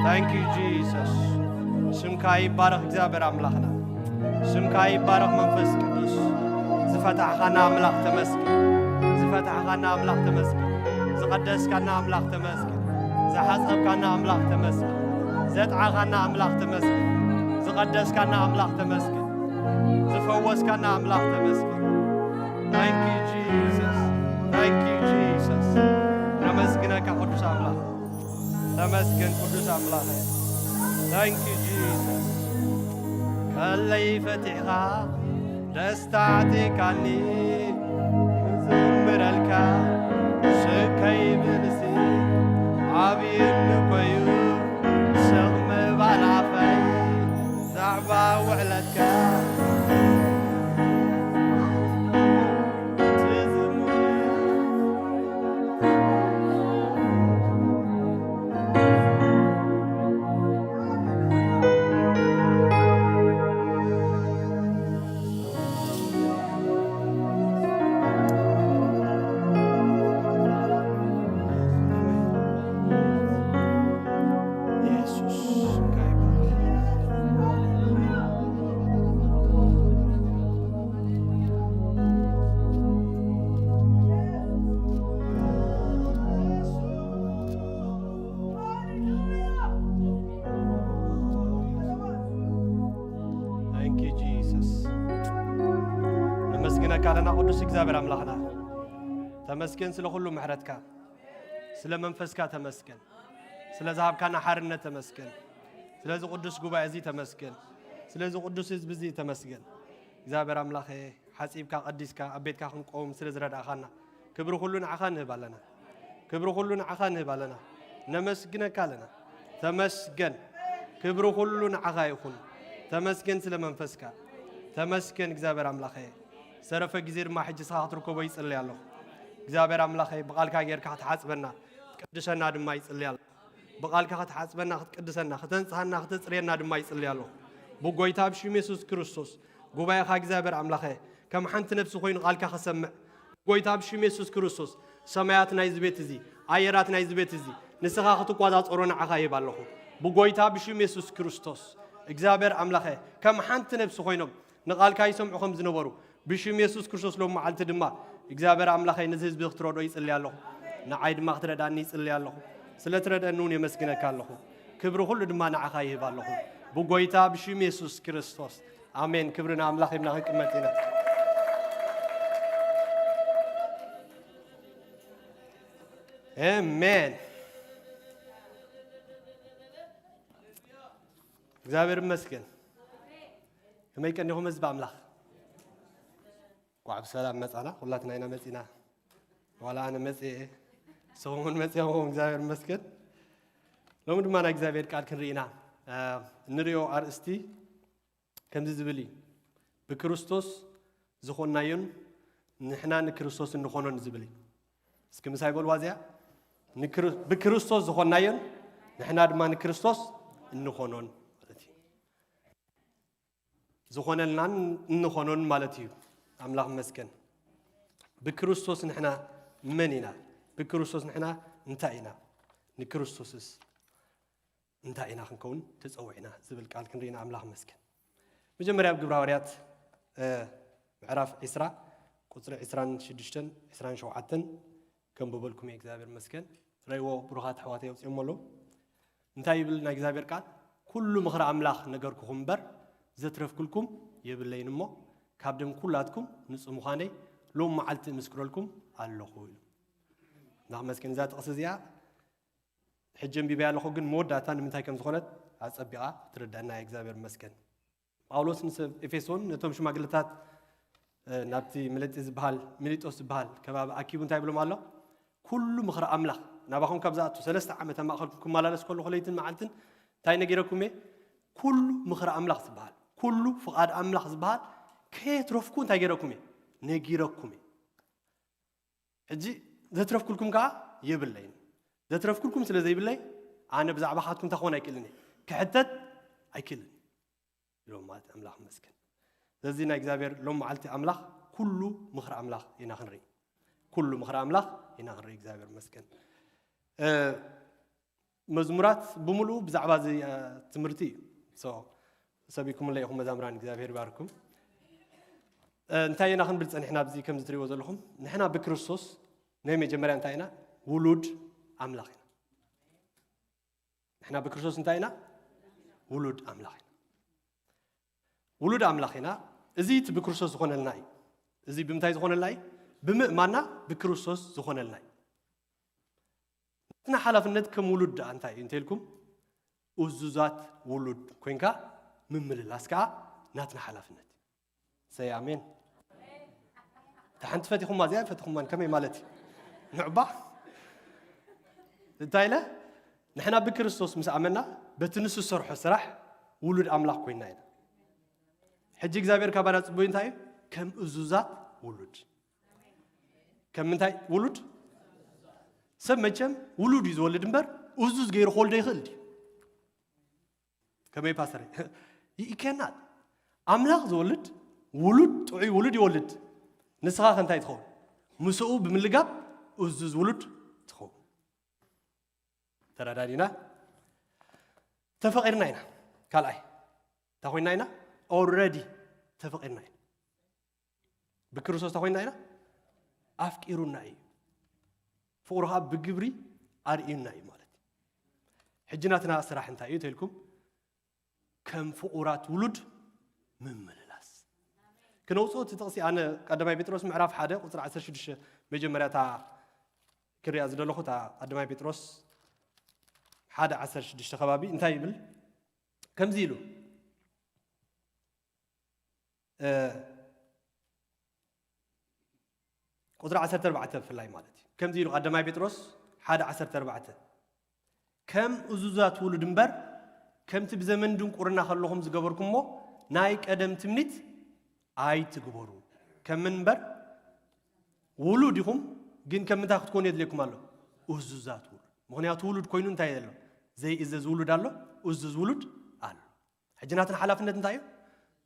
Thank you, Jesus. ስምካ ይባረኽ እግዚኣብሔር ኣምላኽና። ስምካ ይባረኽ መንፈስ ቅዱስ። ዝፈታሕኻና ኣምላኽ ተመስገን። ዝፈታሕኻና ኣምላኽ ተመስገን። ዝቐደስካና ኣምላኽ ተመስገን። ዝሓጸብካና ኣምላኽ ተመስገን። ዘጥዓኻና ኣምላኽ ተመስገን። ዝቐደስካና ኣምላኽ ተመስገን። ዝፈወስካና ኣምላኽ ተመስገን። Thank you, Jesus. Thank you, Jesus. ነመስግነካ ቅዱስ ኣምላኽ። ተመስገን ቅዱስ ኣምላኽ። Thank you, Jesus. ከለይ ፈቲሕኻ ደስታ ኣዕጢካኒ፣ ክዝምረልካ ስከይ ብልሲ ዓብይን ንኮዩ ስቕ ምባል ኣፈይ ዛዕባ ውዕለትካ ትዝምር። Thank you, Jesus. ነመስግነካ ኣለና ቅዱስ እግዚኣብሔር ኣምላኽና። ተመስገን ስለ ኩሉ ምሕረትካ፣ ስለ መንፈስካ ተመስገን፣ ስለ ዝሃብካና ሓርነት ተመስገን፣ ስለዚ ቅዱስ ጉባኤ እዚ ተመስገን፣ ስለዚ ቅዱስ ህዝቢ እዚ ተመስገን። እግዚኣብሔር ኣምላኸ ሓጺብካ ቀዲስካ ኣብ ቤትካ ክንቆም ስለ ዝረዳእኻና ክብሪ ኩሉ ንዓኻ ንህብ ኣለና። ክብሪ ኩሉ ንዓኻ ንህብ ኣለና። ነመስግነካ ኣለና። ተመስገን። ክብሪ ኩሉ ንዓኻ ይኹን። ተመስገን ስለ መንፈስካ። ተመስገን እግዚኣብሔር ኣምላኸ። ዝተረፈ ግዜ ድማ ሕጂ ንስኻ ክትርከቦ ይጽልይ ኣለኹ። እግዚኣብሔር ኣምላኸ ብቓልካ ጌርካ ክትሓጽበና ክትቅድሰና ድማ ይጽልይ ኣለኹ። ብቓልካ ክትሓጽበና ክትቅድሰና ክተንጽሃና ክተጽርየና ድማ ይጽልይ ኣለኹ። ብጎይታ ብሽም የሱስ ክርስቶስ ጉባኤኻ እግዚኣብሔር ኣምላኸ ከም ሓንቲ ነፍሲ ኮይኑ ቃልካ ክሰምዕ ጎይታ ብሽም የሱስ ክርስቶስ ሰማያት ናይዚ ቤት እዚ ኣየራት ናይዚ ቤት እዚ ንስኻ ክትቆጻጸሮ ንዓኻ ይህብ ኣለኹ። ብጎይታ ብሽም የሱስ ክርስቶስ እግዚኣብሔር ኣምላኸ ከም ሓንቲ ነፍሲ ኮይኖም ንቓልካ ይሰምዑ ከም ዝነበሩ ብሽም የሱስ ክርስቶስ ሎም መዓልቲ ድማ እግዚኣብሔር ኣምላኸይ ነዚ ህዝቢ ክትረድኦ ይጽልይ ኣለኹ። ንዓይ ድማ ክትረዳኒ ይጽልይ ኣለኹ። ስለ ትረድአኒ እውን የመስግነካ ኣለኹ። ክብሪ ኩሉ ድማ ንዓኻ ይህብ ኣለኹ። ብጎይታ ብሽም የሱስ ክርስቶስ ኣሜን። ክብሪ ንኣምላኽ ሂብና ክንቅመጥ ኢና። ኣሜን። እግዚኣብሔር ይመስገን። ከመይ ቀኒኹም ህዝቢ ኣምላኽ? እንኳዕ ብሰላም መጻና። ኩላትና ኢና መጺና። ዋላ ኣነ መጽየ፣ ንስኹም እውን መጺኹም፣ እግዚኣብሔር ይመስገን። ሎሚ ድማ ናይ እግዚኣብሔር ቃል ክንርኢ ኢና። እ፣ እንርእዮ ኣርእስቲ ከምዚ ዝብል እዩ። ብክርስቶስ ዝኾንናዮን ንሕና ንክርስቶስ እንኾኖን ዝብል እዩ። እስኪ ምሳይ በልዋ እዚኣ። ንክር-፣ ብክርስቶስ ዝኾንናዮን ንሕና ድማ ንክርስቶስ እንኾኖን ማለት እዩ። ዝኾነልናን እንኾኖን ማለት እዩ። ኣምላኽ ይመስገን። ብክርስቶስ ንሕና መን ኢና? ብክርስቶስ ንሕና እንታይ ኢና? ንክርስቶስስ እንታይ ኢና ክንከውን ተጸዊዕና ዝብል ቃል ክንርኢ ኢና። ኣምላኽ ይመስገን። መጀመርያ ኣብ ግብረ ሃዋርያት፣ እ፣ ምዕራፍ ዕስራ ቁጽሪ ዕስራን ሽዱሽተን ዕስራን ሸውዓተን ከንብበልኩም እየ። እግዚኣብሔር ይመስገን። ረእይዎ ብሩኻት ኣሕዋተይ ኣውጺኦሞ ኣለዉ። እንታይ ይብል ናይ እግዚኣብሔር ቃል? "ኩሉ ምኽሪ ኣምላኽ ነገርኩኹም እምበር ዘትረፍኩልኩም የብለይን እሞ ካብ ደም ኩላትኩም ንጹህ ምዃነይ ሎም መዓልቲ እምስክረልኩም ኣለኹ" ኢሉ። ኣምላኽ ይመስገን። እዛ ጥቕሲ እዚኣ ሕጂ ኣንቢበያ ኣለኹ፣ ግን መወዳእታ ንምንታይ ከም ዝኾነት ኣጸቢቓ ትርዳና እያ። እግዚኣብሔር ይመስገን። ጳውሎስ ምስ ኤፌሶን ነቶም ሽማግለታት፣ እ፣ ናብቲ ሚሌጢ ዝበሃል፣ ሚሊጦስ ዝበሃል ከባቢ ኣኪቡ እንታይ ይብሎም ኣሎ? "ኩሉ ምኽሪ ኣምላኽ ናባኹም ካብ ዝኣቱ ሰለስተ ዓመት ኣብ ማእከልኩም ክመላለስ ከለኹ ለይትን መዓልትን እንታይ ነጊረኩም እየ? ኩሉ ምኽሪ ኣምላኽ ዝበሃል፣ ኩሉ ፍቓድ ኣምላኽ ዝበሃል ከየትረፍኩ እንታይ ገይረኩም እየ? ነጊረኩም እየ። ሕጂ ዘትረፍኩልኩም ከኣ የብለይን። ዘትረፍኩልኩም ስለ ዘይብለይ ኣነ ብዛዕባኻትኩም እንታይ ክኾን ኣይክእልን እየ? ክሕተት ኣይክእልን" ኢሎም ማለት ኣምላኽ ይመስገን። ስለዚ ናይ እግዚኣብሔር ሎም መዓልቲ ኣምላኽ ኩሉ ምኽሪ ኣምላኽ ኢና ክንርኢ። ኩሉ ምኽሪ ኣምላኽ ኢና ክንርኢ። እግዚኣብሔር ይመስገን። እ፣ መዝሙራት ብምሉኡ ብዛዕባ እዚ ትምህርቲ እዩ። ሰቢኩምለ ኢኹም መዛምራን እግዚኣብሔር ይባርኩም። እንታይ ኢና ክንብል ፀኒሕና ኣብዚ ከምዚ ትሪእዎ ዘለኹም? ንሕና ብክርስቶስ ናይ መጀመርያ እንታይ ኢና? ውሉድ ኣምላኽ ኢና። ንሕና ብክርስቶስ እንታይ ኢና? ውሉድ ኣምላኽ ኢና። ውሉድ ኣምላኽ ኢና። እዚ እቲ ብክርስቶስ ዝኾነልና እዩ። እዚ ብምንታይ ዝኾነልና እዩ? ብምእማና ብክርስቶስ ዝኾነልና እዩ። ናትና ሓላፍነት ከም ውሉድ ደኣ እንታይ እዩ እንተልኩም? እዙዛት ውሉድ ኮንካ ምምልላስ ከዓ ናትና ሓላፍነት እዩ። ሰይ ኣሜን። እታ ሓንቲ ፈቲኹማ እዚኣ ፈቲኹማን ከመይ ማለት እዩ? ንዕባ እንታይ ኢለ? ንሕና ብክርስቶስ ምስ ኣመና በቲ ንሱ ዝሰርሖ ስራሕ ውሉድ ኣምላኽ ኮይና ኢና። ሕጂ እግዚኣብሔር ካባና ጽቡይ እንታይ እዩ? ከም እዙዛት ውሉድ። ከም ምንታይ ውሉድ? ሰብ መቸም ውሉድ እዩ ዝወልድ እምበር እዙዝ ገይሩ ክወልዶ ይኽእል ድዩ? ከመይ ፓስተር ይከናል? ኣምላኽ ዝወልድ ውሉድ ጥዑይ ውሉድ ይወልድ። ንስኻ ከ እንታይ ትኸውን? ምስኡ ብምልጋብ እዙዝ ውሉድ ትኸውን። ተረዳዲና? ተፈቒርና ኢና። ካልኣይ እንታይ ኮይና ኢና? ኦልረዲ ተፈቒርና ኢና። ብክርስቶስ እንታይ ኮይና ኢና? ኣፍቂሩና እዩ። ፍቕሩ ከዓ ብግብሪ ኣርእዩና እዩ ማለት እዩ። ሕጂ ናትና ስራሕ እንታይ እዩ ተልኩም? ከም ፍቑራት ውሉድ ምምልላስ። ክነውፅኦ እቲ ጥቕሲ ኣነ ቀዳማይ ጴጥሮስ ምዕራፍ ሓደ ቁፅሪ ዓሰርተ ሽዱሽተ መጀመርያ እታ ክሪኣ ዝደለኹ እታ ቀዳማይ ጴጥሮስ ሓደ ዓሰርተ ሽዱሽተ ከባቢ እንታይ ይብል? ከምዚ ኢሉ ቁፅሪ ዓሰርተ ኣርባዕተ ብፍላይ ማለት እዩ። ከምዚ ኢሉ ቀዳማይ ጴጥሮስ ሓደ ዓሰርተ ኣርባዕተ ከም እዙዛት ውሉድ እምበር ከምቲ ብዘመን ድንቁርና ከለኹም ዝገበርኩሞ ናይ ቀደም ትምኒት ኣይትግበሩ። ከም ምን እምበር ውሉድ ኢኹም፣ ግን ከም ምንታይ ክትኮኑ የድልየኩም ኣሎ? እዙዛት ውሉድ። ምኽንያቱ ውሉድ ኮይኑ እንታይ ኣሎ? ዘይእዘዝ ውሉድ ኣሎ፣ እዙዝ ውሉድ ኣሎ። ሕጂ ናትና ሓላፍነት እንታይ እዩ?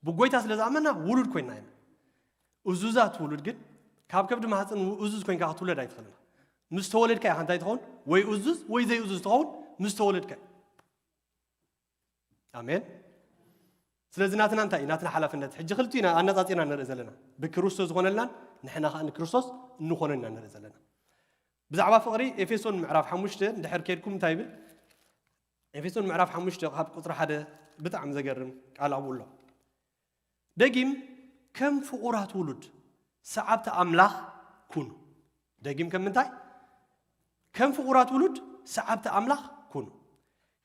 ብጎይታ ስለ ዝኣመና ውሉድ ኮይና ኢና። እዙዛት ውሉድ ግን ካብ ከብዲ ማህፀን እዙዝ ኮይንካ ክትውለድ ኣይትኽእልና። ምስ ተወለድካ ኢኻ እንታይ ትኸውን? ወይ እዙዝ ወይ ዘይእዙዝ ትኸውን ምስ ተወለድካ እዩ። ኣሜን። ስለዚ ናትና እንታይ እዩ? ናትና ሓላፍነት ሕጂ ክልቲኡ ኢና ኣነፃፂርና ንርኢ ዘለና። ብክርስቶስ ዝኾነልናን ንሕና ከዓ ንክርስቶስ እንኾኖ ኢና ንርኢ ዘለና። ብዛዕባ ፍቕሪ ኤፌሶን ምዕራፍ ሓሙሽተ እንድሕር ከድኩም እንታይ ይብል? ኤፌሶን ምዕራፍ ሓሙሽተ ካብ ቁፅሪ ሓደ ብጣዕሚ ዘገርም ቃል ኣብኡ ኣሎ። ደጊም ከም ፍቑራት ውሉድ ሰዓብቲ ኣምላኽ ኩኑ። ደጊም ከም ምንታይ? ከም ፍቑራት ውሉድ ሰዓብቲ ኣምላኽ ኩኑ።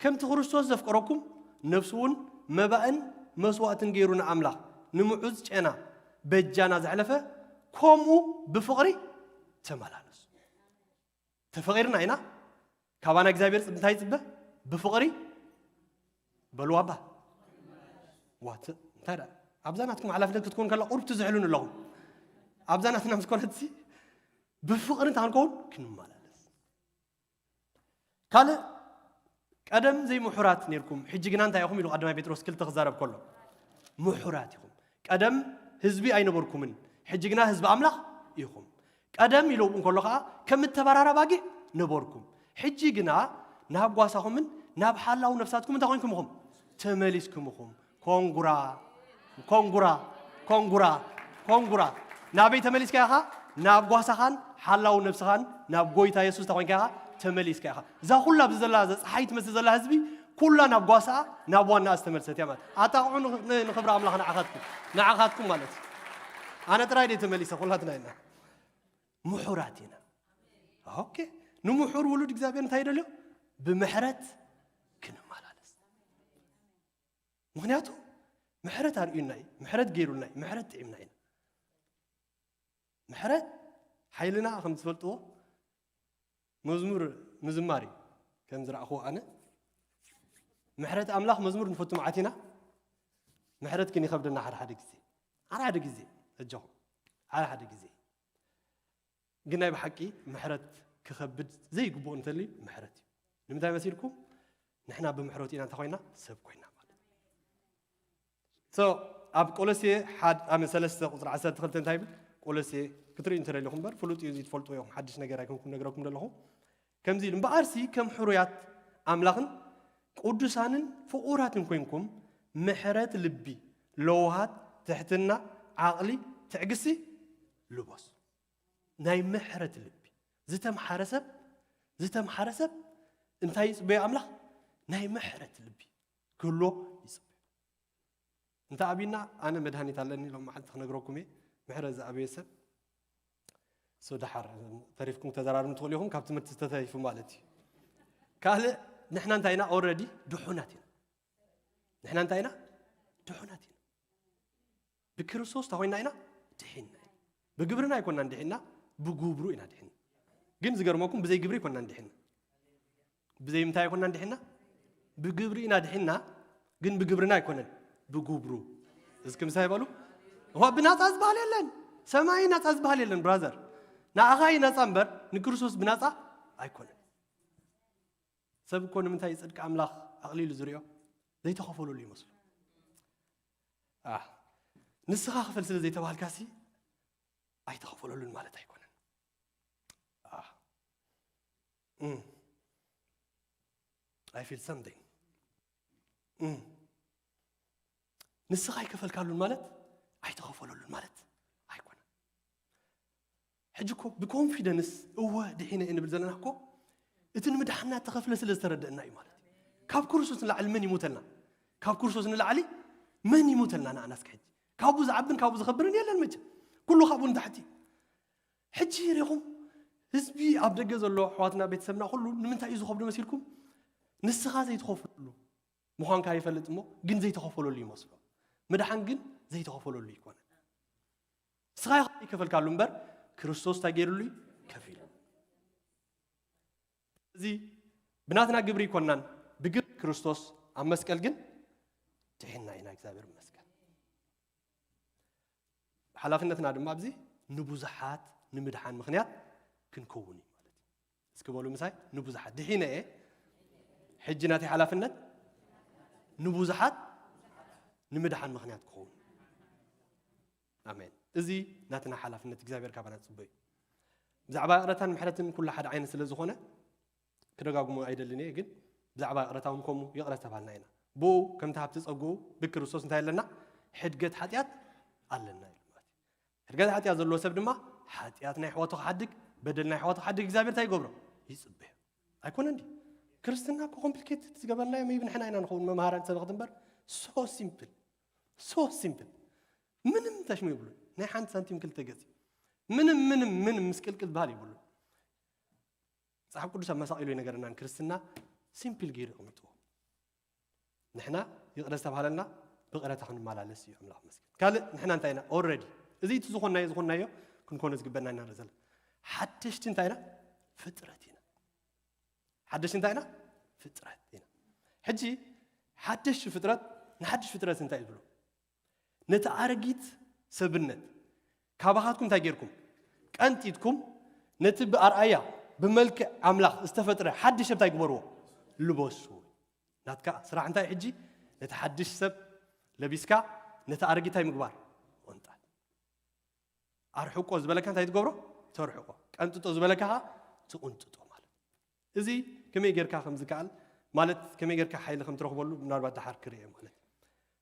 ከምቲ ክርስቶስ ዘፍቀረኩም ነፍሱ እውን መባእን መስዋእትን ገይሩ ንኣምላኽ ንምዑዝ ጨና በጃና ዘሕለፈ ከምኡ ብፍቕሪ ተመላለሱ። ተፈቒርና ኢና። ካባና እግዚኣብሔር ጽ- እንታይ ይጽበ? ብፍቕሪ በልዋ እባ። ዋት እንታይ ደኣ ኣብዛ ናትኩም ሓላፍነት ክትኮን ከላ ቁርብቲ ዝሕሉን ኣለኹም። ኣብዛ ናትና ምስ ኮነትሲ ብፍቕሪ እንታይ ክንከውን ክንመላለስ። ካልእ ቀደም ዘይምሑራት ነርኩም ሕጂ ግና እንታይ ኢኹም ኢሉ ቀዳማይ ጴጥሮስ ክልተ ክዛረብ ከሎ ምሑራት ኢኹም። ቀደም ህዝቢ ኣይነበርኩምን ሕጂ ግና ህዝቢ ኣምላኽ ኢኹም። ቀደም ኢሉ እንከሎ ከዓ ከም እተባራራ ባጊዕ ነበርኩም። ሕጂ ግና ናብ ጓሳኹምን ናብ ሓላው ነፍሳትኩም እንታይ ኮይንኩም ኢኹም? ተመሊስኩም ኢኹም። ኮንጉራ ኮንጉራ ኮንጉራ ኮንጉራ። ናበይ ተመሊስካ ኢኻ? ናብ ጓሳኻን ሓላው ነፍስኻን ናብ ጎይታ የሱስ እንታይ ኮይንካ ኢኻ? ተመሊስካ ኢኻ። እዛ ኩላ ኣብዚ ዘላ እዛ ፀሓይ ትመስል ዘላ ህዝቢ ኩላ ናብ ጓሳኣ ናብ ዋናኣ ዝተመልሰት እያ ማለት ኣጣቕዑ። ንኽብሪ ኣምላኽ ንዓኻትኩም ንዓኻትኩም ማለት እዩ። ኣነ ጥራይ ደ ተመሊሰ ኩላትና ኢና ምሑራት ኢና። ኦኬ። ንምሑር ውሉድ እግዚኣብሔር እንታይ ይደልዮ? ብምሕረት ክንመላለስ። ምኽንያቱ ምሕረት ኣርእዩና እዩ። ምሕረት ገይሩልና እዩ። ምሕረት ጥዒምና ኢና። ምሕረት ሓይልና ከም ዝፈልጥዎ መዝሙር ምዝማር እዩ ከም ዝረእኽዎ ኣነ። ምሕረት ኣምላኽ መዝሙር ንፈቱ መዓት ኢና። ምሕረት ግን ይኸብደና ሓደ ሓደ ግዜ ሓደ ሓደ ግዜ። ኣጆኹም ሓደ ሓደ ግዜ ግን ናይ ብሓቂ ምሕረት ክኸብድ ዘይግብኦ እንተልዩ ምሕረት እዩ። ንምንታይ መሲልኩም? ንሕና ብምሕረቱ ኢና እንታይ ኮይና ሰብ ኮይና ማለት እዩ። ኣብ ቆሎሴ ሓደ ኣመ ሰለስተ ቁፅሪ ዓሰርተ ክልተ እንታይ ይብል? ቆሎሴ ክትርእዩ እንተደለኹም እምበር ፍሉጥ እዩ እዚ ትፈልጡ እዮም ሓድሽ ነገር ኣይኮንኩም ነግረኩም ዘለኹ። ከምዚ ኢሉ እምበኣርሲ ከም ሕሩያት ኣምላኽን ቅዱሳንን ፍቑራትን ኮይንኩም፣ ምሕረት ልቢ፣ ለውሃት፣ ትሕትና፣ ዓቕሊ፣ ትዕግስቲ ልበሱ። ናይ ምሕረት ልቢ ዝተምሓረ ሰብ፣ ዝተምሓረ ሰብ እንታይ ይጽበዮ ኣምላኽ? ናይ ምሕረት ልቢ ክህልዎ ይጽበዮ። እንተ ኣብና፣ ኣነ መድሃኒት ኣለኒ፣ ሎም መዓልቲ ክነግረኩም እየ። ምሕረት ዝኣበየ ሰብ፣ ሶ ደሓር ተሪፍኩም ተዘራርም ትኽእሉ ኢኹም፣ ካብ ትምህርቲ ዝተተሪፉ ማለት እዩ። ካልእ፣ ንሕና እንታይ ኢና? ኦልረዲ ድሑናት ኢና። ንሕና እንታይ ኢና? ድሑናት ኢና። ብክርስቶስ እንታይ ኮይና ኢና? ድሒና ኢና። ብግብርና ኣይኮናን ድሒና፣ ብጉብሩ ኢና ድሒና። ግን ዝገርመኩም፣ ብዘይ ግብሪ ኣይኮናን ድሒና። ብዘይ ምንታይ ኣይኮናን ድሒና? ብግብሪ ኢና ድሒና፣ ግን ብግብርና ኣይኮነን፣ ብጉብሩ። እስኪ ምሳይ በሉ። እዋ ብናጻ ዝበሃል የለን። ሰማይ ናጻ ዝበሃል የለን ብራዘር። ንኣኻ እዩ ናጻ እምበር ንክርስቶስ ብናጻ ኣይኮነን። ሰብ እኮ ንምንታይ ጽድቂ ኣምላኽ ኣቕሊሉ ዝሪኦ? ዘይተኸፈለሉ ይመስሉ። ኣህ፣ ንስኻ ክፈል ስለ ዘይተባህልካሲ ኣይተኸፈለሉን ማለት ኣይኮነን። ኣህ፣ እም፣ I feel something። እም፣ ንስኻ ኣይከፈልካሉን ማለት ኣይተኸፈለሉን ማለት ኣይኮነን። ሕጂ እኮ ብኮንፊደንስ እወ ድሒነ እየ ንብል ዘለና እኮ እቲ ንምድሓና ተኸፍለ ስለ ዝተረደእና እዩ ማለት እዩ። ካብ ክርስቶስ ንላዕሊ መን ይሞተልና? ካብ ክርስቶስ ንላዕሊ መን ይሞተልና? ንኣናስ ሕጂ ካብኡ ዝዓብን ካብኡ ዝኸብርን የለን መቸም። ኩሉ ካብኡ ንታሕቲ እዩ። ሕጂ ርኢኹም ህዝቢ ኣብ ደገ ዘሎ ኣሕዋትና ቤተሰብና ኩሉ ንምንታይ እዩ ዝኸብዶ መሲልኩም? ንስኻ ዘይትኸፍለሉ ምዃንካ ይፈልጥ እሞ ግን ዘይተኸፈለሉ ይመስሎ። ምድሓን ግን ዘይተኸፈለሉ ይኮነ። ንስኻ ኢኻ ይከፈልካሉ እምበር ክርስቶስ እንታይ ገይሩሉ እዩ? ከፊሉ። እዚ ብናትና ግብሪ ይኮናን፣ ብግብሪ ክርስቶስ ኣብ መስቀል ግን ድሒንና ኢና። እግዚኣብሔር ይመስገን። ሓላፍነትና ድማ ኣብዚ ንብዙሓት ንምድሓን ምኽንያት ክንከውን እዩ ማለት እዩ። እስኪ በሉ ምሳይ፣ ንብዙሓት ድሒነ እየ። ሕጂ ናተይ ሓላፍነት ንብዙሓት ንምድሓን ምኽንያት ክኸውን። ኣሜን። እዚ ናትና ሓላፍነት እግዚኣብሔር ካባና ዝጽበዩ። ብዛዕባ ይቕረታን ምሕረትን ኩሉ ሓደ ዓይነት ስለ ዝኾነ ክደጋግሞ ኣይደልን እየ፣ ግን ብዛዕባ ይቕረታ እውን ከምኡ ይቕረ ዝተባህልና ኢና። ብኡ ከምቲ ሃብቲ ጸግኡ ብክርስቶስ እንታይ ኣለና? ሕድገት ሓጢኣት ኣለና ኢሉ ማለት እዩ። ሕድገት ሓጢኣት ዘለዎ ሰብ ድማ ሓጢኣት ናይ ኣሕዋቱ ክሓድግ፣ በደል ናይ ኣሕዋቱ ክሓድግ እግዚኣብሔር እንታይ ይገብሮ? ይጽበዮ። ኣይኮነን ድዩ? ክርስትና እኮ ኮምፕሊኬትድ ዝገበርናዮ maybe ንሕና ኢና ንኸውን መምሃራን ሰበኽቲ እምበር፣ so simple፣ so simple። ምንም ተሽሙ ይብሉ። ናይ ሓንቲ ሳንቲም ክልተ ገጽ። ምንም፣ ምንም፣ ምንም ምስቅልቅል ዝበሃል ይብሉ። መጽሓፍ ቅዱስ ኣመሳቒሉ ይነገረናን ክርስትና ሲምፕል ገይሩ ኣቐሚጥዎ። ንሕና ይቕረ ዝተባህለና ብቕረታ ክንመላለስ እዩ ኣምላኽ መስገን። ካልእ ንሕና እንታይ ኢና? ኦልሬዲ እዚ እቲ ዝኾንናዮ፣ ዝኾንናዮ ክንኮኖ ዝግበና ኢና ንርኢ ዘለና። ሓደሽቲ እንታይ ኢና? ፍጥረት ኢና። ሓደሽቲ እንታይ ኢና? ፍጥረት ኢና። ሕጂ ሓደሽቲ ፍጥረት፣ ንሓድሽ ፍጥረት እንታይ ይብሉ? ነቲ ኣረጊት ሰብነት ካባኻትኩም እንታይ ጌርኩም? ቀንጢጥኩም ነቲ ብኣርኣያ ብመልክዕ ኣምላኽ ዝተፈጥረ ሓድሽ ሰብ እንታይ ግበርዎ? ልበሱ። ናትካ ስራሕ እንታይ ሕጂ? ነቲ ሓድሽ ሰብ ለቢስካ ነቲ ኣረጊት እንታይ ምግባር? ምቕንጣጥ። ኣርሕቆ ዝበለካ እንታይ ትገብሮ? ተርሕቆ። ቀንጥጦ ዝበለካ ኸዓ ትቕንጥጦ ማለት። እዚ ከመይ ጌርካ ከም ዝከኣል ማለት ከመይ ጌርካ ሓይሊ ከም ትረኽበሉ ምናልባት ደሓር ክርኤ ማለት።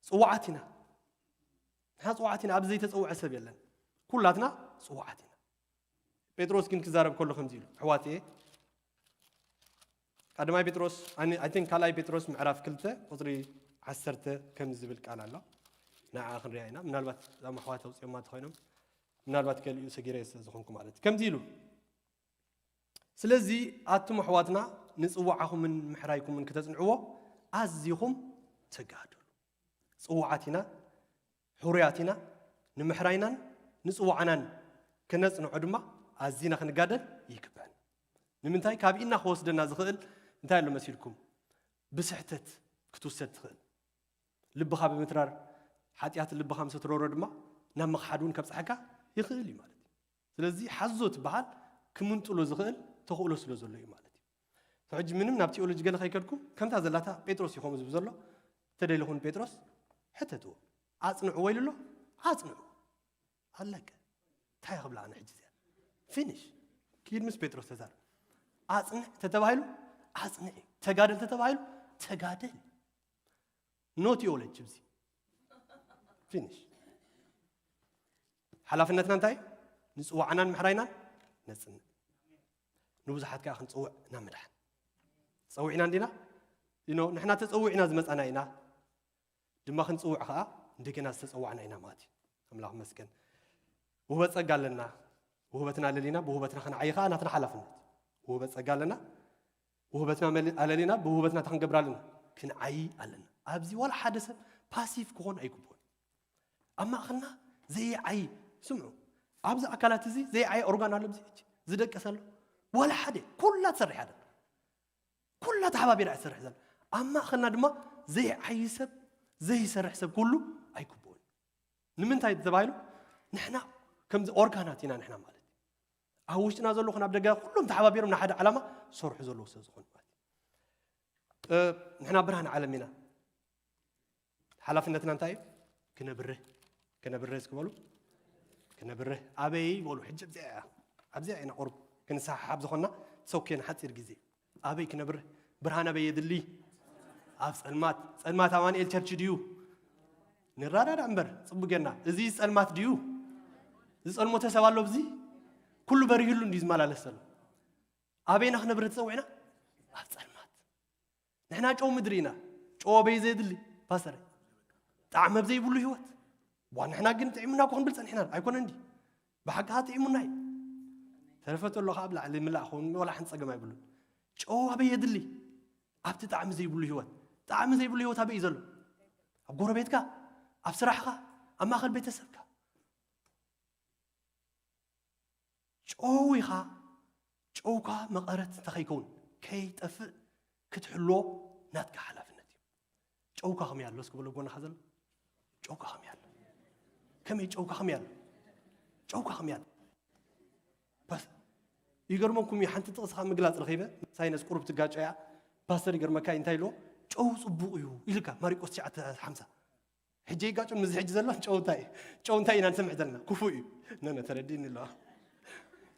ጽዋዓት ኢና። ንሕና ጽዋዓት ኢና፣ ኣብዚ ዘይተጸውዐ ሰብ የለን። ኩላትና ጽዋዓት ኢና። ጴጥሮስ ግን ክዛረብ ከሎ ከምዚ ኢሉ፣ ኣሕዋት እየ፣ ቀዳማይ ጴጥሮስ፣ ኣነ፣ I think ካልኣይ ጴጥሮስ ምዕራፍ ክልተ ቁጽሪ ዓሰርተ ከምዚ ዝብል ቃል ኣሎ። ንዓ ክንሪኣ ኢና። ምናልባት እዞም ኣሕዋት ኣውጺኦማ እንተኾይኖም፣ ምናልባት ገሊኡ ሰጊረ ስለ ዝኾንኩ ማለት እዩ። ከምዚ ኢሉ፣ ስለዚ ኣቱም ኣሕዋትና ንጽዋዓኹምን ምሕራይኩምን ክተጽንዕዎ ኣዚኹም ተጋደሉ። ጽዋዓት ኢና፣ ሕሩያት ኢና፣ ንምሕራይናን ንጽዋዕናን ክነጽንዖ ድማ ኣዚና ክንጋደል ይግበን። ንምንታይ? ካብ ኢድና ክወስደና ዝኽእል እንታይ ኣሎ መሲልኩም? ብስሕተት ክትውሰድ ትኽእል። ልብኻ ብምትራር፣ ሓጢኣት ልብኻ ምስ ትረሮ ድማ ናብ ምኽሓድ እውን ከብጽሓካ ይኽእል እዩ ማለት እዩ። ስለዚ ሓዞ ትበሃል ክምንጥሎ ዝኽእል ተኽእሎ ስለ ዘሎ እዩ ማለት እዩ። ሕጂ ምንም ናብ ቲኦሎጂ ገለ ከይከድኩም፣ ከምታ ዘላታ ጴጥሮስ እዩ ከምኡ ዝብል ዘሎ። ተደሊኹም ጴጥሮስ ሕተትዎ። ኣጽንዕዎ ኢሉ ኣሎ፣ ኣጽንዑ። ኣለቀ። እንታይ ክብላ ኣነ ሕጂ እዚኣ? ፊኒሽ። ኪድ ምስ ጴጥሮስ ተዛረብ። ኣጽንዕ ተተባሂሉ ኣጽንዕ እዩ። ተጋደል ተተባሂሉ ተጋደል። No theology። እዚ ፊኒሽ። ሓላፍነትና እንታይ? ንጽዋዕናን ምሕራይናን ነጽንዕ፣ ንብዙሓት ከዓ ክንጽውዕ ናብ ምድሓን። ጸዊዕና እንዲና? You know፣ ንሕና ተጸዊዕና ዝመጻና ኢና፣ ድማ ክንጽውዕ ከዓ እንደገና ዝተጸዋዕና ኢና ማለት እዩ። ኣምላኽ መስገን። ውህበት ጸጋ ኣለና። ውህበትና ኣለሊና ብውህበትና ክንዓይ ከዓ ናትና ሓላፍነት። ውህበት ጸጋ ኣለና። ውህበትና መሊ- ኣለሊና ብውህበትና እንታይ ክንገብር ኣለና? ክንዓይ ኣለና። ኣብዚ ዋላ ሓደ ሰብ ፓሲቭ ክኾን ኣይግብኦን። ኣብ ማእኸልና ዘይዓይ፣ ስምዑ፣ ኣብዚ ኣካላት እዚ ዘይዓይ ኦርጋን ኣሎ፣ ኣብዚ ሕጂ ዝደቅስ ኣሎ፣ ዋላ ሓደ። ኩላ ትሰርሕ ኣለ፣ ኩላ ተሓባቢራ እያ ትሰርሕ ዘላ። ኣብ ማእኸልና ድማ ዘይዓይ ሰብ፣ ዘይሰርሕ ሰብ ኩሉ ኣይግብኦን። ንምንታይ ተባሂሉ? ንሕና ከምዚ ኦርጋናት ኢና ንሕና ማለት እዩ። ኣብ ውሽጥና ዘሎ ኹን ኣብ ደገ ኩሎም ተሓባቢሮም ንሓደ ዓላማ ዝሰርሑ ዘለዉ ስለ ዝኾኑ ማለት እዩ። እ፣ ንሕና ብርሃን ዓለም ኢና። ሓላፍነትና እንታይ እዩ? ክነብርህ። ክነብርህ እስኪ በሉ። ክነብርህ። ኣበይ በሉ? ሕጂ ኣብዚኣ እያ። ኣብዚኣ ኢና ቁሩብ ክንሰሓሓብ ዝኾንና። ሰውኬን ሓፂር ግዜ። ኣበይ ክነብርህ? ብርሃን ኣበይ የድሊ? ኣብ ጸልማት። ጸልማት ኣማኑኤል ቸርች ድዩ? ንራዳዳ እምበር፣ ጽቡቅ ጌርና። እዚ ጸልማት ድዩ? ዝጸልሞ ተሰብ ኣሎ ኣብዚ? ኩሉ በሪህሉ እንድዩ ዝመላለስ ዘሎ። ኣበይና ክነብርህ ተጸዊዕና? ኣብ ጸልማት። ንሕና ጨው ምድሪ ኢና። ጨው ኣበይ ዘየድሊ? ፓስተር። ጣዕሚ ኣብ ዘይብሉ ህይወት። ዋ፣ ንሕና ግን ጥዒሙና እኮ ክንብል ጸኒሕና። ኣይኮነን ድዩ? ብሓቂ ጥዒሙና እዩ። ተረፈ ተሎ ከኣ ኣብ ላዕሊ ምላእ ክኸውን ዋላ ሓንቲ ጸገም ኣይብሉን። ጨው ኣበይ የድሊ? ኣብቲ ጣዕሚ ዘይብሉ ህይወት። ጣዕሚ ዘይብሉ ህይወት ኣበይ እዩ ዘሎ? ኣብ ጎረቤትካ፣ ኣብ ስራሕካ፣ ኣብ ማእከል ቤተሰብካ። ጨው ኢኻ። ጨውካ መቐረት እንተኸይከውን፣ ከይጠፍእ ክትሕልዎ ናትካ ሓላፍነት እዩ። ጨውካ ከመይ ኣሎ? እስኪ በሎ ጎንኻ ዘሎ። ጨውካ ከመይ ኣሎ? ከመይ ጨውካ ከመይ ኣሎ? ጨውካ ከመይ ኣሎ? ፓስ-፣ ይገርመኩም እዩ፣ ሓንቲ ጥቕስኻ ምግላጽ ረኺበ፣ ሳይነስ ቁሩብ ትጋጮ እያ። ፓስተር ይገርመካ እዩ፣ እንታይ ኢልዎ? ጨው ጽቡቕ እዩ ኢልካ፣ ማሪቆስ ትሽዓተ ሓምሳ። ሕጂ ይጋጮ፣ ምስዚ ሕጂ ዘሎ ጨው እንታይ እዩ? ጨው እንታይ ኢና ንሰምዕ ዘለና? ክፉእ እዩ። ነ፣ ነ፣ ተረዲእኒ ኣለዋ።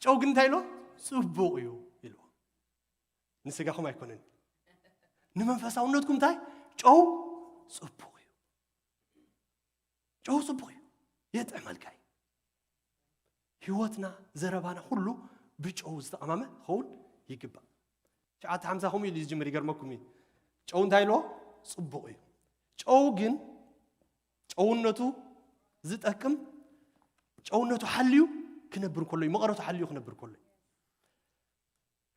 ጨው ግን እንታይ ኢልዎ? ጽቡቕ እዩ ኢልዎ። ንስጋኹም ኣይኮነን። ንመንፈሳውነትኩም እንታይ? ጨው ጽቡቕ እዩ። ጨው ጽቡቕ እዩ። የጥዕመልካ እዩ። ህይወትና፣ ዘረባና ኩሉ ብጨው ዝተቐማመ ክኸውን ይግባእ። ትሽዓተ ሓምሳ ከምኡ ኢሉ ዝጅምር ይገርመኩም እዩ። ጨው እንታይ ኢልዎ? ጽቡቕ እዩ። ጨው ግን፣ ጨውነቱ ዝጠቅም፣ ጨውነቱ ሓልዩ ክነብር ከሎ እዩ፣ መቐረቱ ሓልዩ ክነብር ከሎ እዩ።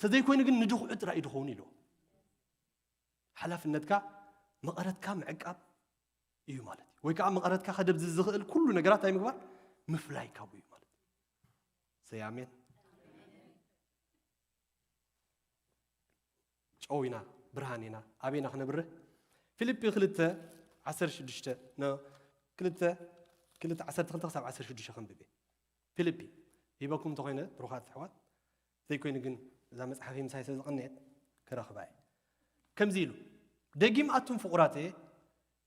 ተዘይኮይኑ ግን ንድኹዒ ጥራይ እዩ ድኸውን ኢልዎ። ሓላፍነትካ መቐረትካ ምዕቃብ እዩ ማለት እዩ። ወይ ከዓ መቐረትካ ከደብዝዝ ዝኽእል ኩሉ ነገራት እንታይ ምግባር? ምፍላይ ካብኡ እዩ ማለት እዩ። ሰይ ኣሜን። ጨው ኢና፣ ብርሃን ኢና። ኣበይና ክነብርህ? ፊልጲ ክልተ ዓሰርተ ሽዱሽተ፣ ነ-፣ ክልተ፣ ክልተ ዓሰርተ ክልተ ክሳብ ዓሰርተ ሽዱሽተ ከንብብ እየ። ፊልጲ፣ ሂበኩም እንተኾይነ፣ ብሩኻት ኣሕዋት፣ ዘይኮይኑ ግን እዛ መጽሓፍ ምሳይ ስለ ዝቐነየት ክረኽባ እየ። ከምዚ ኢሉ፣ ደጊም ኣቱም ፍቑራተየ፣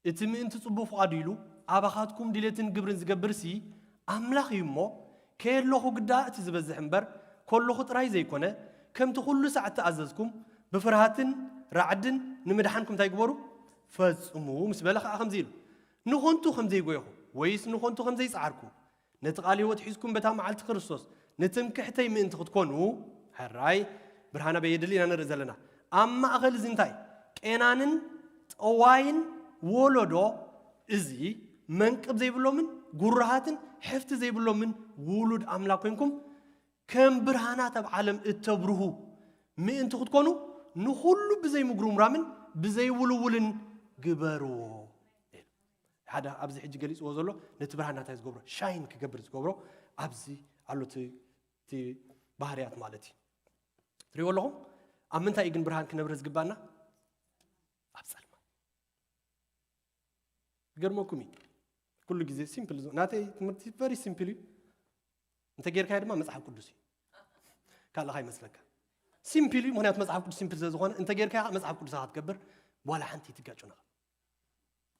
እቲ ምእንቲ ጽቡቕ ፍቓዱ ኢሉ ኣባኻትኩም ድሌትን ግብርን ዝገብርሲ ኣምላኽ እዩ እሞ፣ ከየለኹ ግዳ እቲ ዝበዝሕ እምበር፣ ከለኹ ጥራይ ዘይኮነ፣ ከምቲ ኩሉ ሳዕ እተኣዘዝኩም፣ ብፍርሃትን ራዕድን ንምድሓንኩም እንታይ ግበሩ? ፈጽሙ ምስ በለ ኸኣ ከምዚ ኢሉ፣ ንኾንቱ ከም ዘይጎየኹ፣ ወይስ ንኾንቱ ከም ዘይጸዓርኩ፣ ነቲ ቃል ህይወት ሒዝኩም በታ መዓልቲ ክርስቶስ ንትምክሕተይ ምእንቲ ክትኮኑ፣ ሕራይ ብርሃን ኣበይ የድሊ ኢና ንርኢ ዘለና። ኣብ ማእከል እዚ እንታይ? ቄናንን ጠዋይን ወለዶ፣ እዚ መንቅብ ዘይብሎምን ጉራሃትን ሕፍቲ ዘይብሎምን ውሉድ ኣምላኽ ኮንኩም፣ ከም ብርሃናት ኣብ ዓለም እተብርሁ ምእንቲ ክትኮኑ፣ ንኹሉ ብዘይምጉርምራምን ብዘይውልውልን ግበርዎ። ሓደ ኣብዚ ሕጂ ገሊጽዎ ዘሎ ነቲ ብርሃን ናታይ ዝገብሮ፣ ሻይን ክገብር ዝገብሮ ኣብዚ ኣሎ እቲ፣ እቲ ባህርያት ማለት እዩ። ትሪእዎ ኣለኹም? ኣብ ምንታይ እዩ ግን ብርሃን ክነብር ዝግባና? ኣብ ጸልማት። ይገርመኩም እዩ። ኩሉ ግዜ ሲምፕል፣ ናተይ ትምህርቲ ቨሪ ሲምፕል እዩ። እንተ ጌርካዮ ድማ መጽሓፍ ቅዱስ እዩ። ካልእ ከይመስለካ። ሲምፕል እዩ፣ ምኽንያቱ መጽሓፍ ቅዱስ ሲምፕል ስለ ዝኾነ፣ እንተ ጌርካዮ መጽሓፍ ቅዱስ ኢኻ ትገብር፣ ዋላ ሓንቲ ኣይትጋጩን ኢኻ።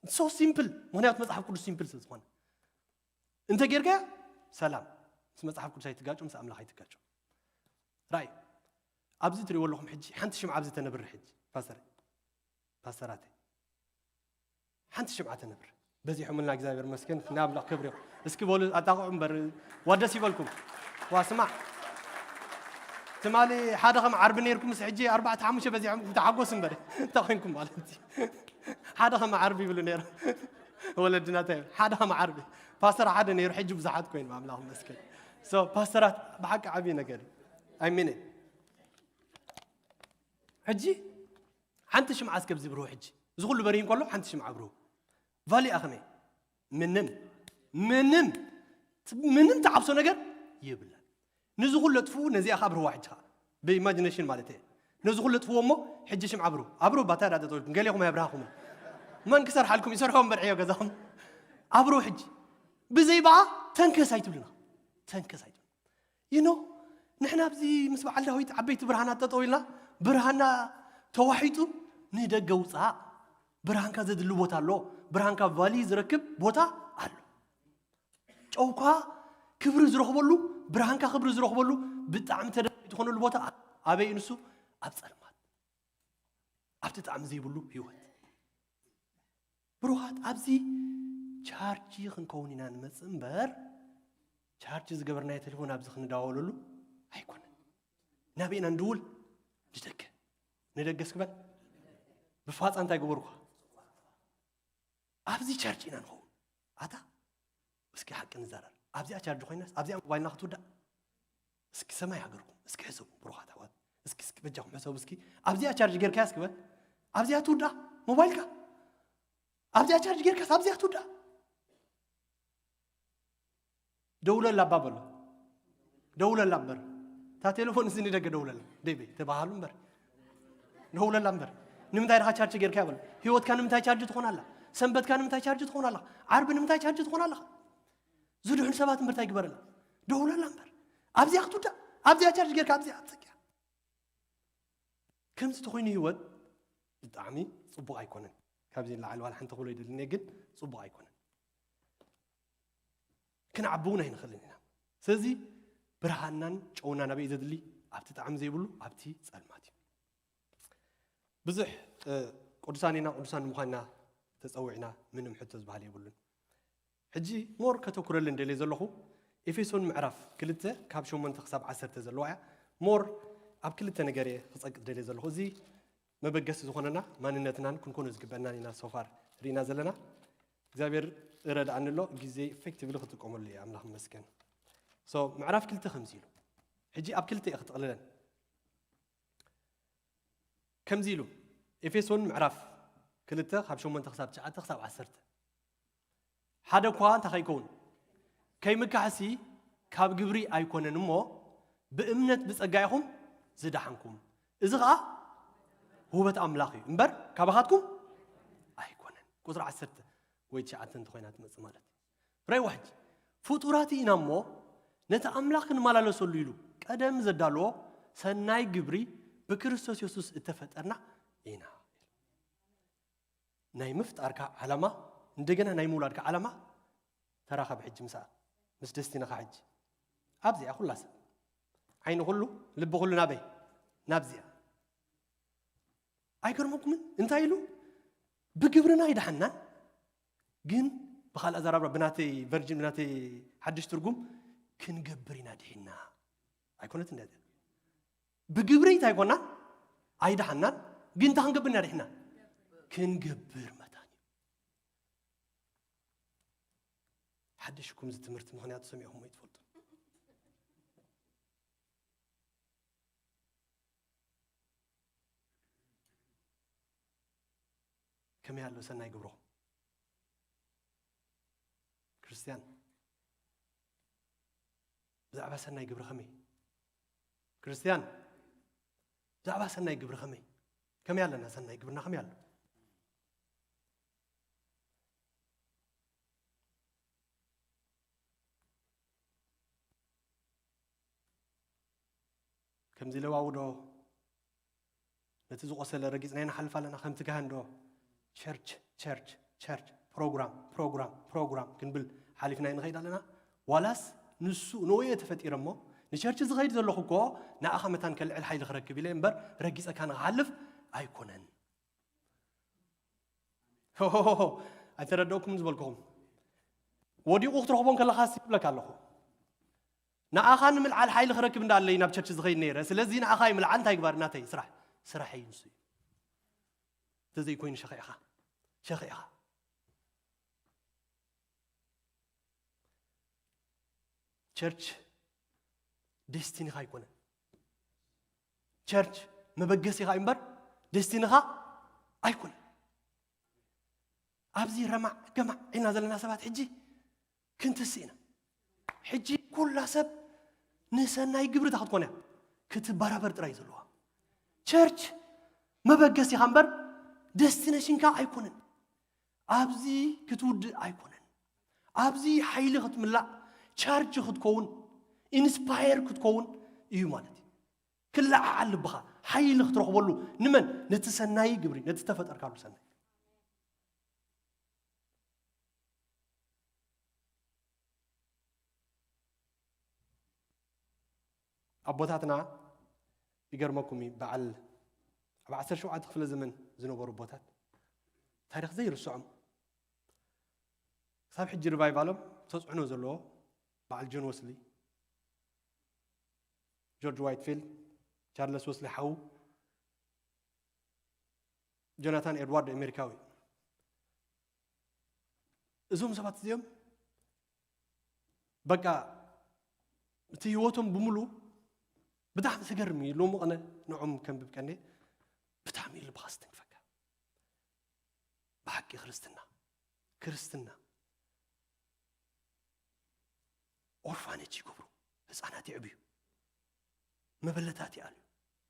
ሶ ሲምፕል፣ ምኽንያቱ መጽሓፍ ቅዱስ ሲምፕል ስለ ዝኾነ። እንተ ጌርካዮ ሰላም፣ ምስ መጽሓፍ ቅዱስ ኣይትጋጩ፣ ምስ ኣምላኽ ኣይትጋጩ። ራእይ፣ ኣብዚ ትሪእዎ ኣለኹም ሕጂ፣ ሓንቲ ሽምዓ ኣብዚ ተነብሪ ሕጂ፣ ፓስተር፣ ፓስተራተይ። ሓንቲ ሽምዓ ተነብር። በዚሖምልና እግዚኣብሔር መስገን፣ ንኣምላኽ ክብሪ ይኹን። እስኪ በሉ ኣጣቕዑ እምበር፣ ዋ ደስ ይበልኩም። ዋ ስማዕ። ትማሊ ሓደ ከም ዓርቢ ነይርኩም፣ ምስ ሕጂ ኣርባዕተ ሓሙሽተ በዚሖም፣ ተሓጎስ እምበር። እንታይ ኮይንኩም ማለት እዩ? ሓደ ከም ዓርቢ ይብሉ ነይሩ። ወለድና እንታይ ይብሉ? ሓደ ከም ዓርቢ። ፓስተር ሓደ ነይሩ፣ ሕጂ ብዙሓት ኮይኑ፣ ኣምላኽ መስገን። So፣ ፓስተራት ብሓቂ ዓብዪ ነገር እዩ። I mean it። ሕጂ ሓንቲ ሽምዓ እስከ ኣብዚ ብርሁ። ሕጂ እዚ ኩሉ በሪህ እንከሎ ሓንቲ ሽምዓ ብርሁ። ቫሊኣ ከመይ? ምንም፣ ምንም፣ ምንም ተዓብሶ ነገር የብላን። ንዚ ኩሉ ለጥፍኡ፣ ነዚኣ ከኣ ኣብርህዋ። ሕጂ ከኣ ብኢማጂኔሽን ማለት እየ። ነዚ ኩሉ ለጥፍዎ እሞ፣ ሕጂ ሽምዓ ኣብርሁ። ኣብርሁ ባታ ዳ ጠጠው ኢልኩም፣ ገሌኹም ኣየብርሃኹምን። መን ክሰርሓልኩም? ይሰርሖ እምበር ዕዮ ገዛኹም። ኣብርሁ ሕጂ። ብዘይ ብኣ ተንከስ ኣይትብሉና። ተንከስ ኣይትብሉ። You know፣ ንሕና ኣብዚ ምስ በዓል ዳዊት ዓበይቲ ብርሃናት ጠጠው ኢልና፣ ብርሃንና ተዋሒጡ፣ ንደገ ውጻእ። ብርሃንካ ዘድሊ ቦታ ኣሎ። ብርሃንካ ቫሊ ዝረክብ ቦታ ኣሎ። ጨውካ ክብሪ ዝረኽበሉ፣ ብርሃንካ ክብሪ ዝረኽበሉ ብጣዕሚ ተደላዪ ዝኾነሉ ቦታ ኣበይ እዩ ንሱ? ኣብ ጸልማት፣ ኣብቲ ጣዕሚ ዘይብሉ ህይወት። ብሩኻት፣ ኣብዚ ቻርጅ ክንከውን ኢና ንመጽእ እምበር፣ ቻርጅ ዝገበርናዮ ቴሌፎን ኣብዚ ክንደዋወለሉ ኣይኮነን። ናበይ ኢና ንድውል? ንደገ። ንደገ እስኪ በል። ብፋጻ እንታይ ገበርኩ? ኣብዚ ቻርጅ ኢና ንኸውን። ኣታ፣ እስኪ ሓቂ ንዛረብ። ኣብዚኣ ቻርጅ ኮይናስ፣ ኣብዚኣ ሞባይልና ክትውዳእ? እስኪ ሰማይ ሃገርኩም፣ እስኪ ሕሰቡ፣ ብሩኻት ኣሕዋት። እስኪ፣ እስኪ በጃኹም ሕሰቡ፣ እስኪ። ኣብዚኣ ቻርጅ ጌርካያ እስኪ በል። ኣብዚኣ ትውዳእ ሞባይልካ። ኣብዚኣ ቻርጅ ጌርካስ፣ ኣብዚኣ ትውዳእ። ደውለላ እባ በሎ። ደውለላ እምበር። እታ ቴሌፎን እዚ ንደገ ደውለላ። ደይበይ፣ ተባሃሉ እምበር። ደውለላ እምበር። ንምንታይ ድኻ ቻርጅ ጌርካያ በሎ። ህይወትካ ንምንታይ ቻርጅ ትኾን ኣላ? ሰንበትካ ንምንታይ ቻርጅ ትኾን ኣላ? ዓርቢ ንምንታይ ቻርጅ ትኾን ኣለኻ? ዝድሕኑ ሰባት እምበር እንታይ ግበረላ? ደውለላ እምበር። ኣብዚኣ ክትውዳእ። ኣብዚኣ ቻርጅ ጌርካ ኣብዚኣ ትጽቅያ። ከምዚ ተኾይኑ ህይወት ብጣዕሚ ጽቡቕ ኣይኮነን። ካብዚ ንላዕሊ ዋላ ሓንቲ ክብሎ ይደልን እየ፣ ግን ጽቡቕ ኣይኮነን። ክንዓቢ እውን ኣይንኽእልን ኢና። ስለዚ ብርሃንናን ጨውናን ኣበይ ዘድሊ? ኣብቲ ጣዕሚ ዘይብሉ፣ ኣብቲ ጸልማት እዩ። ብዙሕ፣ እ፣ ቅዱሳን ኢና፣ ቅዱሳን ንምዃንና ተጸዊዕና ምንም ሕቶ ዝበሃል የብሉን። ሕጂ ሞር ከተኩረለን ደልየ ዘለኹ ኤፌሶን ምዕራፍ ክልተ ካብ ሸሞንተ ክሳብ ዓሰርተ ዘለዋ እያ። ሞር ኣብ ክልተ ነገር እየ ክጸቅጥ ደልየ ዘለኹ። እዚ መበገሲ ዝኾነና ማንነትናን ክንኮኖ ዝግበአናን ኢና ሶፋር ርኢና ዘለና። እግዚኣብሔር እረድኣኒ ኣሎ፣ ግዜ ኢፌክቲቭሊ ክጥቀመሉ እየ። ኣምላኽ ይመስገን። So፣ ምዕራፍ ክልተ ከምዚ ኢሉ፣ ሕጂ ኣብ ክልተ እየ ክጥቕልለን። ከምዚ ኢሉ፣ ኤፌሶን ምዕራፍ ክልተ ካብ ሸሞንተ ክሳብ ትሽዓተ ክሳብ ዓሰርተ። ሓደ እኳ እንታይ ከይከውን፣ ከይምካሕሲ ካብ ግብሪ ኣይኮነን እሞ፣ ብእምነት ብጸጋ ኢኹም ዝደሓንኩም። እዚ ኸኣ ውህበት ኣምላኽ እዩ እምበር፣ ካባኻትኩም ኣይኮነን። ቁጽሪ ዓሰርተ ወይ ትሽዓተ እንተኾይና ትመጽእ ማለት እዩ። ራይ ዋሕጂ፣ ፍጡራት ኢና እሞ፣ ነቲ ኣምላኽ ክንመላለሰሉ ኢሉ ቀደም ዘዳለዎ ሰናይ ግብሪ ብክርስቶስ የሱስ እተፈጠርና ኢና። ናይ ምፍጣርካ ዓላማ፣ እንደገና ናይ ምውላድካ ዓላማ ተራኸብ ሕጂ ምስኣ፣ ምስ ደስቲናኻ ሕጂ። ኣብዚኣ ኩላ ሰብ። ዓይኒ ኩሉ፣ ልቢ ኩሉ ናበይ? ናብዚኣ። ኣይገርመኩምን? እንታይ ኢሉ? ብግብርና ኣይደሓንናን፣ ግን ብኻልእ ኣዘራርባ፣ ብናተይ ቨርጅን፣ ብናተይ ሓድሽ ትርጉም፣ ክንገብር ኢና ድሒንና። ኣይኮነትን እንዲያ እዚኣ። ብግብሪ እንታይ ኣይኮናን? ኣይደሓንናን፣ ግን እንታይ ክንገብር ኢና ድሒንና? ክንገብር መታን እዩ። ሓድሽ እኩም እዚ ትምህርቲ ምኽንያቱ ሰሚዕኹም ወይ ትፈልጡ? ከመይ ኣሎ ሰናይ ግብርኹም? ክርስትያን፣ ብዛዕባ ሰናይ ግብሪ ከመይ? ክርስትያን፣ ብዛዕባ ሰናይ ግብሪ ከመይ? ከመይ ኣለና? ሰናይ ግብርና ከመይ ኣሎ? ከምዚ ለዋዊ ዶ? ነቲ ዝቆሰለ ረጊጽና ንሓልፍ ኣለና። ከምቲ ካህን ዶ? ቸርች፣ ቸርች፣ ቸርች፣ ፕሮግራም፣ ፕሮግራም፣ ፕሮግራም ክንብል ሓሊፍና ንኸይድ ኣለና? ዋላስ ንሱ፣ ንኡ እየ ተፈጢረ እሞ፣ ንቸርች ዝኸይድ ዘለኹ እኮ ንኣኻ መታን ከልዕል ሓይሊ ክረክብ ኢለ እምበር፣ ረጊጸካ ንኽሓልፍ ኣይኮነን። ኣይተረደእኩም ዝበልኩኹም። ወዲቑ ክትረኽቦ ከለኻ ሲ ይብለካ ኣለኹ። ንኣኻ ንምልዓል ሓይሊ ክረክብ እንዳለይ ናብ ቸርች ዝኸይድ ነይረ። ስለዚ ንኣኻ ይምልዓል፣ እንታይ ግባር እናተይ ስራሕ፣ ስራሕ እዩ ንሱ እዩ። እንተዘይኮይኑ ሸኺዕኻ፣ ሸኺዕኻ። ቸርች ዴስቲኒኻ ኣይኮነን። ቸርች መበገሲኻ እዩ እምበር ዴስቲኒኻ ኣይኮነን። ኣብዚ ረማዕ ገማዕ ኢልና ዘለና ሰባት ሕጂ ክንትስእ ኢና። ሕጂ ኩላ ሰብ ንሰናይ ግብርታ ክትኮን እያ ክትበራበር ጥራይ ዘለዋ። ቸርች መበገሲኻ እምበር ደስቲነሽንካ ኣይኮነን። ኣብዚ ክትውድእ ኣይኮነን። ኣብዚ ሓይሊ ክትምላእ፣ ቻርጅ ክትከውን፣ ኢንስፓየር ክትከውን እዩ ማለት እዩ። ክለዓዓል ልብኻ ሓይሊ ክትረኽበሉ ንመን? ነቲ ሰናይ ግብሪ፣ ነቲ ተፈጠርካሉ ሰናይ። ኣቦታትና ይገርመኩም እዩ፣ በዓል ኣብ ዓሰርተ ሸውዓተ ክፍለ ዘመን ዝነበሩ ኣቦታት ታሪኽ ዘይርስዖም፣ ክሳብ ሕጂ ሪቫይቫሎም ተፅዕኖ ዘለዎ በዓል ጆን ወስሊ፣ ጆርጅ ዋይትፊልድ፣ ቻርለስ ወስሊ ሓዉ፣ ጆናታን ኤድዋርድ ኣሜሪካዊ። እዞም ሰባት እዚኦም በቃ እቲ ህይወቶም ብምሉእ ብጣዕሚ ዝገርም እዩ። ሎሚ ቐነ ንዖም ከንብብ ቀንየ ብጣዕሚ እዩ ልብኻ ዝትንክፈካ። ብሓቂ ክርስትና፣ ክርስትና ኦርፋነጅ ይገብሩ፣ ህፃናት የዕብዩ፣ መበለታት ይኣልዩ፣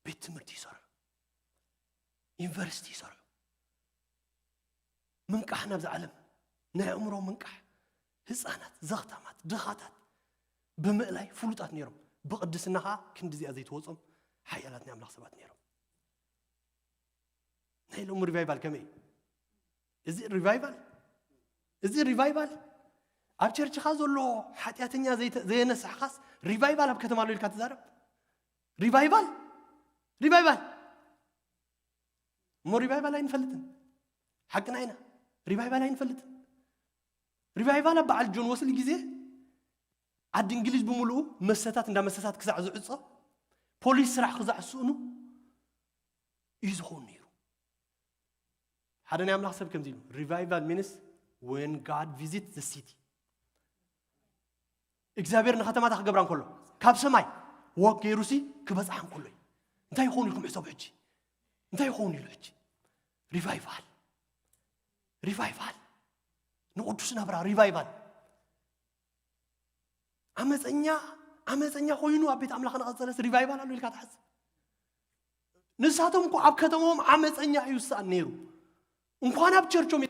ቤት ትምህርቲ ይሰርሑ፣ ዩኒቨርሲቲ ይሰርሑ። ምንቃሕ ናብዛ ዓለም፣ ናይ ኣእምሮ ምንቃሕ፣ ህፃናት፣ ዘኽታማት፣ ድኻታት ብምእላይ ፍሉጣት ነይሮም። ብቕድስና ኸዓ ክንዲ እዚኣ ዘይትወፆም ሓያላት ናይ ኣምላኽ ሰባት ነይሮም። ናይ ሎሚ ሪቫይቫል ከመይ እዩ? እዚ ሪቫይቫል፣ እዚ ሪቫይቫል ኣብ ቸርችኻ ዘሎ ሓጢኣተኛ ዘይተ-፣ ዘየነሳሕኻስ ሪቫይቫል ኣብ ከተማ ኣሎ ኢልካ ትዛረብ? ሪቫይቫል፣ ሪቫይቫል እሞ ሪቫይቫል ኣይንፈልጥን። ሓቅና ኢና። ሪቫይቫል ኣይንፈልጥን። ሪቫይቫል ኣብ በዓል ጆን ወስሊ ግዜ ዓዲ እንግሊዝ ብምሉኡ መሰታት እንዳ መሰታት ክሳዕ ዝዕጾ፣ ፖሊስ ስራሕ ክሳዕ ዝስእኑ እዩ ዝኸውን ነይሩ። ሓደ ናይ ኣምላኽ ሰብ ከምዚ ኢሉ፣ "Revival means when God visit the city." እግዚኣብሔር ንከተማታ ክገብራ እንከሎ፣ ካብ ሰማይ ወክ ገይሩሲ ክበጽሓ እንከሎ እዩ። እንታይ ይኸውን ኢልኩም ሕሰቡ ሕጂ? እንታይ ይኸውን ኢሉ ሕጂ? ሪቫይቫል፣ ሪቫይቫል፣ ንቅዱስ ናብራ ሪቫይቫል። ዓመፀኛ፣ ዓመፀኛ ኮይኑ ኣብ ቤት ኣምላኽ እናቐጸለስ ሪቫይቫል ኣሎ ኢልካ ትሓስብ? ንሳቶም እኮ ኣብ ከተማኦም ዓመፀኛ እዩ ዝሰኣን ነይሩ። እንኳን ኣብ ቸርቾም፣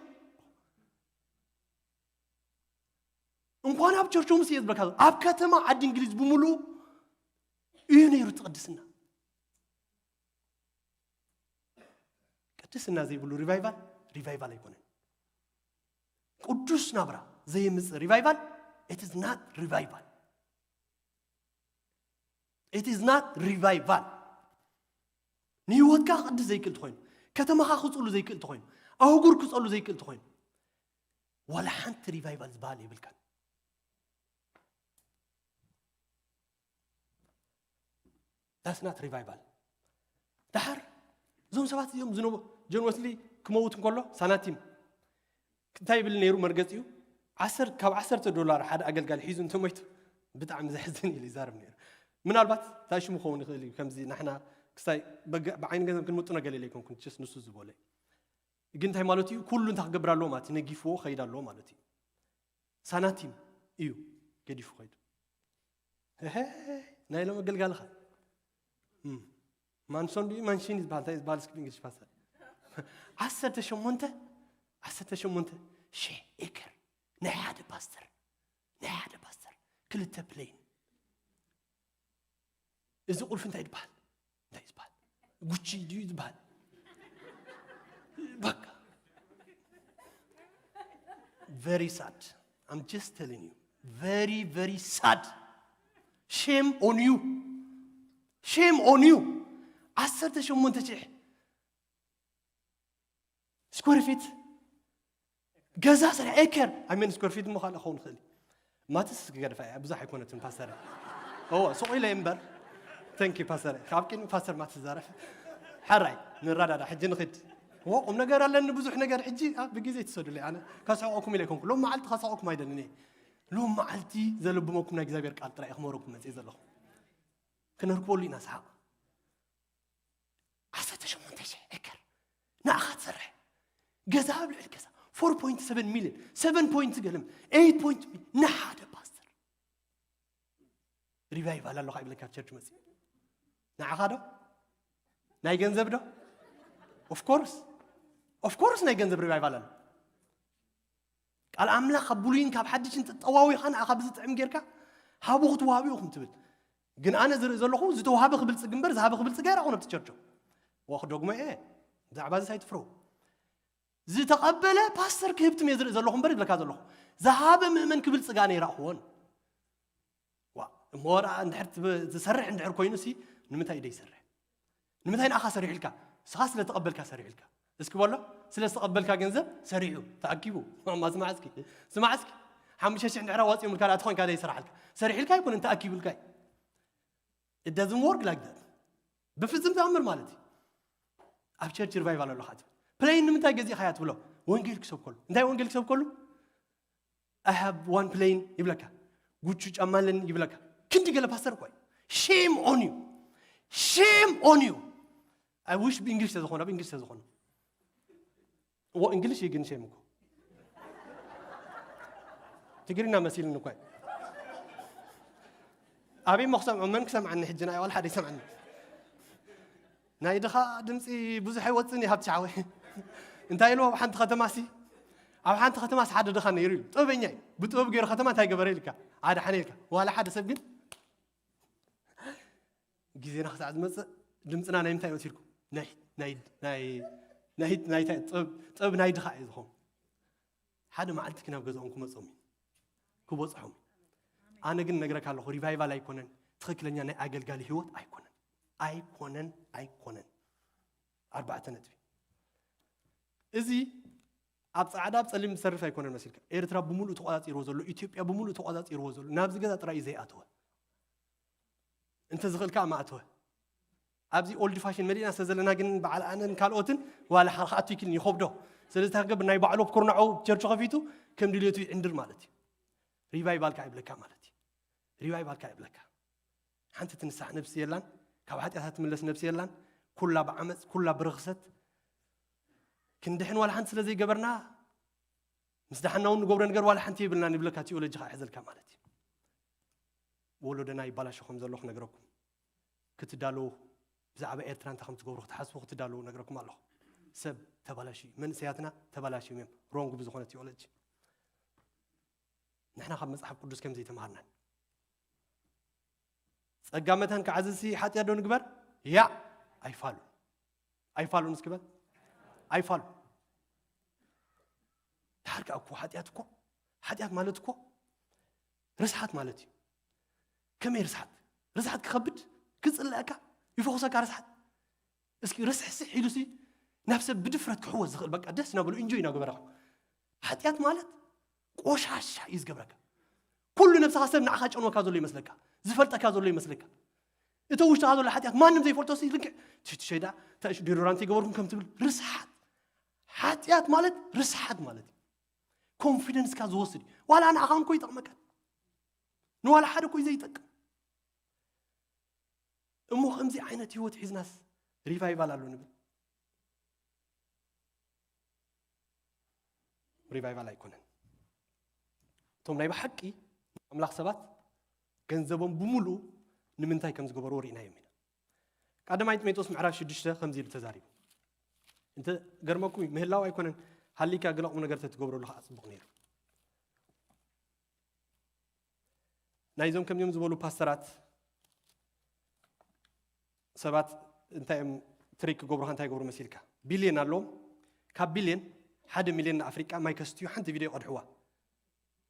እንኳን ኣብ ቸርቾም ስየ ዝበካ፣ ኣብ ከተማ ዓዲ እንግሊዝ ብምሉኡ እዩ ነይሩ እቲ ቅድስና። ቅድስና ዘይብሉ ሪቫይቫል ሪቫይቫል ኣይኮነን። ቅዱስ ናብራ ዘየምጽእ ሪቫይቫል it is not revival. It is not revival. ንህይወትካ ክቅድስ ዘይክእል ተኾይኑ፣ ከተማኻ ክጽሉ ዘይክእል ተኾይኑ፣ ኣህጉር ክጸሉ ዘይክእል ተኾይኑ፣ ዋላ ሓንቲ ሪቫይቫል ዝበሃል የብልካን። That's not revival. ደሓር እዞም ሰባት እዮም ዝነቡ። ጆን ወስሊ ክመውት እንከሎ ሳናቲም እንታይ ይብል ነይሩ? መርገጺኡ ዓሰር-፣ ካብ ዓሰርተ ዶላር ሓደ ኣገልጋሊ ሒዙ እንተሞይቱ ብጣዕሚ ዘሕዝን ኢሉ ይዛረብ ነይሩ። ምናልባት እንታይ ሽሙ ክኸውን ይኽእል እዩ፣ ከምዚ ንሕና ክሳይ በገ-፣ ብዓይኒ ገንዘብ ክንምጥኖ ገለ ኢለ ኣይኮንኩን፣ just ንሱ ዝበሎ እዩ። ግን እንታይ ማለት እዩ? ኩሉ እንታይ ክገብር ኣለዎ ማለት እዩ? ነጊፍዎ ክኸይድ ኣለዎ ማለት እዩ። ሳናቲም እዩ ገዲፉ ኸይዱ። እሄ፣ ናይ ሎም ኣገልጋልኻ። እም። ማንሶን ድዩ ማንሽን ዝበሃል? እንታይ ዝበሃል እስኪ ብእንግሊሽ ፓስተር? ዓሰርተ ሸሞንተ፣ ዓሰርተ ሸሞንተ ሺሕ ኤከር ናይ ሓደ ፓስተር፣ ናይ ሓደ ፓስተር ክልተ ፕሌን። እዚ ቁልፊ እንታይ ይበሃል? እንታይ ይበሃል? ጉቺ ድዩ ይበሃል? በቃ። Very sad. I'm just telling you. Very, very sad. Shame on you. Shame on you. ዓሰርተ ሸሞንተ ሺሕ ስኩዌር ፊት ገዛ ሰሪሐ ኤከር ኣይ ሜን ስኩዌር ፊት እሞ ካልእ ክኸውን ይኽእል እዩ። ማትስ ክገድፋ እያ ብዙሕ ኣይኮነትን ፓስተር። እዎ ሱቕ ኢለ እምበር። Thank you ፓስተር። ካብ ቅድሚ ፓስተር ማትስ ዛረፍ። ሓራይ ንረዳዳ ሕጂ ንኽድ። እዎ ቁም ነገር ኣለኒ ብዙሕ ነገር ሕጂ፣ ኣ፣ ብግዜ ትሰዱለይ። ኣነ ከስሕቐኩም ኢለ ኣይኮንኩ። ሎም መዓልቲ ከስሕቐኩም ኣይደልን እየ። ሎም መዓልቲ ዘለብመኩም ናይ እግዚኣብሔር ቃል ጥራይ ክመረኩም መጽእ ዘለኹ። ክነርክበሉ ኢና ሰሓቕ። ዓሰርተ ሸሞንተ ሽሕ ኤከር ንኣኻ ትሰርሕ ገዛ ኣብ ልዕሊ ገዛ፣ ፎር ፖይንት ሰቨን ሚልዮን፣ ሰቨን ፖይንት ገለም፣ ኤይት ፖይንት ንሓደ ፓስተር። ሪቫይቫል ኣለኻ ይብለካ ቸርች መጽእ። ንዓኻ ዶ? ናይ ገንዘብ ዶ? ኦፍኮርስ፣ ኦፍኮርስ ናይ ገንዘብ ሪቫይቫል ኣሎ። ቃል ኣምላኽ ካብ ብሉይን ካብ ሓድሽን ተጠዋዊኻ ንኣኻ ብዝጥዕም ጌርካ ሃቡ ክትወሃቡ ኢኹም ትብል። ግን ኣነ ዝርኢ ዘለኹ ዝተዋሃበ ክብልጽግ እምበር ዝሃበ ክብልጽግ ኣይረኣኹን ኣብቲ ቸርቾ። ወኽ ዶግሞ እየ። ብዛዕባ ዝስ ኣይትፍረው። ዝተቐበለ ፓስተር ክህብትም እየ ዝርኢ ዘለኹ እምበር ይብለካ ዘለኹ። ዝሃበ ምእመን ክብልጽግ ኣነ ይረኣኹዎን። ዋ፣ እሞ ወራ እንድሕር ትብ-፣ ዝሰርሕ እንድሕር ኮይኑ ሲ ንምንታይ እዩ ደይሰርሕ? ንምንታይ ንኣኻ ሰሪሑ ኢልካ? ንስኻ ስለ ተቐበልካ ሰሪሑ ኢልካ። እስኪ በሎ፣ ስለ ዝተቐበልካ ገንዘብ ሰሪሑ፣ ተኣኪቡ። ማማ ስማዕ እስኪ፣ ስማዕ እስኪ። ሓሙሽተ ሽሕ እንድሕር ኣዋጺኦም ኢልካ ደኣ ተኾንካ ደይሰራሕልካ። ሰሪሑ ኢልካ ኣይኮነን፣ ተኣኪቡ ኢልካ እዩ። It doesn't work like that። ብፍጹም ተኣምር ማለት እዩ። ኣብ ቸርች ሪቫይቫል ኣለኻ ትብል። ፕሌን ንምንታይ ገዚእኻያ ትብሎ? ወንጌል ክሰብከሉ። እንታይ ወንጌል ክሰብከሉ? I have one plane ይብለካ። ጉቹ ጫማ ኣለኒ ይብለካ። ክንዲ ገለ ፓስተር እኮ እዩ። Shame on you። Shame on you። I wish ብእንግሊሽ ተዝኾነ፣ ኣብ እንግሊሽ ተዝኾነ። እዎ እንግሊሽ እዩ ግን ሼም እኮ። ትግርኛ መሲልኒ እኮ እዩ። ኣበይ እሞ ክሰምዖ? መን ክሰምዓኒ ሕጂ? ናይ ዋላ ሓደ ይሰምዓኒ። ናይ ድኻ ድምፂ ብዙሕ ኣይወፅን እዩ ሃብቲ ሓወይ። እንታይ ኢልዎ ኣብ ሓንቲ ከተማ ሲ? ኣብ ሓንቲ ከተማ ሲ ሓደ ድኻ ነይሩ እዩ። ጥበበኛ እዩ። ብጥበብ ገይሩ ከተማ እንታይ ገበረ ኢልካ? ኣድሓነ ኢልካ። ዋላ ሓደ ሰብ ግን ግዜና ክሳዕ ዝመጽእ ድምጽና ናይ ምንታይ መሲልኩም? ናይ፣ ናይ፣ ናይ፣ ናይ፣ ናይ ታይ ጥበብ፣ ጥበብ ናይ ድኻ እዩ ዝኸውን። ሓደ መዓልቲ ግን ኣብ ገዛኦም ክመጾም እዩ። ክበጽሖም እዩ። ኣነ ግን ነግረካ ኣለኹ፣ ሪቫይቫል ኣይኮነን፣ ትኽክለኛ ናይ ኣገልጋሊ ህይወት ኣይኮነን። ኣይኮነን፣ ኣይኮነን። ኣርባዕተ ነጥቢ። እዚ ኣብ ጻዕዳ ኣብ ጸሊም ዝሰርፍ ኣይኮነን መሲልካ። ኤርትራ ብምሉእ ተቆጻጺርዎ ዘሎ፣ ኢትዮጵያ ብምሉእ ተቆጻጺርዎ ዘሎ፣ ናብዚ ገዛ ጥራይ እዩ ዘይኣተወ። እንተ ዝኽእል ከኣ መኣተወ። ኣብዚ ኦልድ ፋሽን መሊእና ስለ ዘለና ግን በዓል ኣነን ካልኦትን ዋላ ሓደ ክኣቱ ይክልን ይኸብዶ። ስለዚ እንታይ ክገብር ናይ ባዕሉ ኣብ ኩርናዑ ቸርቹ ከፊቱ ከም ድልየቱ ይዕንድር ማለት እዩ። ሪቫይቫል ከኣ ይብለካ ማለት እዩ። ሪቫይቫል ከኣ ይብለካ። ሓንቲ ትንሳሕ ነብሲ የላን፣ ካብ ሓጢኣታ ትምለስ ነብሲ የላን። ኩላ ብዓመፅ፣ ኩላ ብርኽሰት ክንድሕን ዋላ ሓንቲ ስለ ዘይገበርና ምስ ደሓና እውን ንገብሮ ነገር ዋላ ሓንቲ የብልናን ይብለካ ቲዮሎጂ ከኣ ይሕዘልካ ማለት እዩ። ወለዶና ይባላሾ ከም ዘሎ ክነግረኩም ክትዳለዉ ብዛዕባ ኤርትራ እንታይ ከም ትገብሩ ክትሓስቡ ክትዳለዉ ነግረኩም ኣለኹ። ሰብ ተባላሽዩ መንእሰያትና ተባላሽዮም እዮም ሮንግ ብዝኾነ ቲዮሎጂ። ንሕና ካብ መጽሓፍ ቅዱስ ከም ዘይተማሃርናን ጸጋ መታን ክዓዝሲ ሓጢኣት ዶ ንግበር? ያ ኣይፋሉን ኣይፋሉን እስኪ በል ኣይፋሉን። ድሓር ከኣ እኮ ሓጢኣት እኮ ሓጢኣት ማለት እኮ ርስሓት ማለት እዩ። ከመይ ርስሓት? ርስሓት ክኸብድ ክጽልአካ ይፈኹሰካ ርስሓት። እስኪ ርስሕስሕ ኢሉሲ ናብ ሰብ ብድፍረት ክሕወስ ዝኽእል በቃ ደስ እናበሉ ኢንጆይ እናገበረኻ። ሓጢኣት ማለት ቆሻሻ እዩ ዝገብረካ። ኩሉ ነብስኻ ሰብ ንዓኻ ጨንወካ ዘሎ ይመስለካ፣ ዝፈልጠካ ዘሎ ይመስለካ። እቶ ውሽጥኻ ዘሎ ሓጢኣት ማንም ዘይፈልጦ ሲ ልክዕ ትሽትሸይ ደኣ እንታይ ዲዮዶራንት ይገበርኩም ከም ትብል ርስሓት። ሓጢኣት ማለት ርስሓት ማለት እዩ። ኮንፊደንስካ ዝወስድ እዩ። ዋላ ንዓኻ እንኮ ይጠቕመካ ንዋላ ሓደ እኮ እዩ ዘይጠቅም። እሞ ከምዚ ዓይነት ህይወት ሒዝናስ ሪቫይቫል ኣሎ ንብል? ሪቫይቫል ኣይኮነን። እቶም ናይ ብሓቂ ኣምላኽ ሰባት ገንዘቦም ብምሉኡ ንምንታይ ከም ዝገበርዎ ርኢናዮም ኢና። ቀዳማይ ጢሞቴዎስ ምዕራፍ ሽዱሽተ ከምዚ ኢሉ ተዛሪቡ። እንተ ገርመኩም ምህላው ኣይኮነን፣ ሃሊካ ገለ ቁም ነገር ተትገብረሉ ከዓ ጽቡቕ ነይሩ። ናይዞም ከምዚኦም ዝበሉ ፓስተራት ሰባት እንታይ እዮም ትሪክ ክገብሩኻ እንታይ ይገብሩ መሲልካ? ቢልየን ኣለዎም። ካብ ቢልየን ሓደ ሚልዮን ንኣፍሪቃ ማይ ከስትዩ ሓንቲ ቪድዮ ይቐድሕዋ።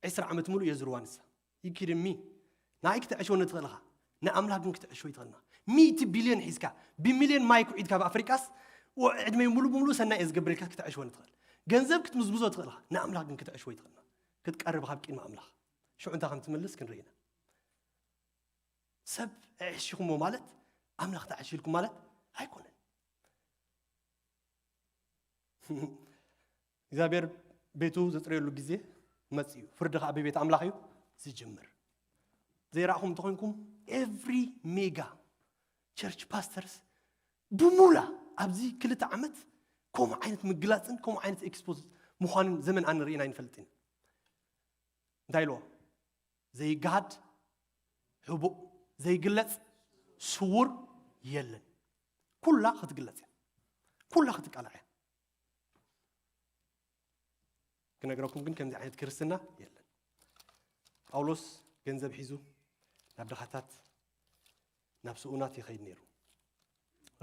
ዕስራ ዓመት ሙሉእ የዝርዋ ንሳ። ይኪድሚ ንኣይ ክትዕሽወኒ ትኽእል ኢኻ፣ ንኣምላኽ ግን ክትዕሽወ ይትኽእልና። ሚእቲ ቢልዮን ሒዝካ ብሚልዮን ማይ ኩዒድካ ኣብ ኣፍሪቃስ ው-፣ ዕድመይ ሙሉ ብምሉእ ሰናይ እየ ዝገብር ኢልካ ክትዕሽወኒ ትኽእል። ገንዘብ ክትምዝምዞ ትኽእል ኢኻ፣ ንኣምላኽ ግን ክትዕሽዎ ኣይትኽእልን። ክትቀርብ ካብ ቅድሚ ኣምላኽ ሽዑ እንታይ ከም ትምልስ ክንርኢ ኢና። ሰብ ኣዕሺኹሞ ማለት ኣምላኽ ተዓሺልኩም ማለት ኣይኮነን። እግዚኣብሔር ቤቱ ዘጽረየሉ ግዜ መጽእ እዩ። ፍርዲ ከኣ ብቤት ኣምላኽ እዩ ዝጅምር። ዘይረኣኹም እንተኾይንኩም every mega church pastors ብሙላ ኣብዚ ክልተ ዓመት ከምኡ ዓይነት ምግላጽን ከምኡ ዓይነት ኤክስፖዝ ምዃንን ዘመን ኣነ ርኢና ኣይንፈልጥን። እንታይ ኢልዎ? ዘይገሃድ ሕቡእ ዘይግለጽ ስዉር የለን። ኩላ ክትግለጽ እያ። ኩላ ክትቃላዕ እያ። ክነግረኩም ግን ከምዚ ዓይነት ክርስትና የለን። ጳውሎስ ገንዘብ ሒዙ ናብ ድኻታት ናብ ስኡናት ይኸይድ ነይሩ።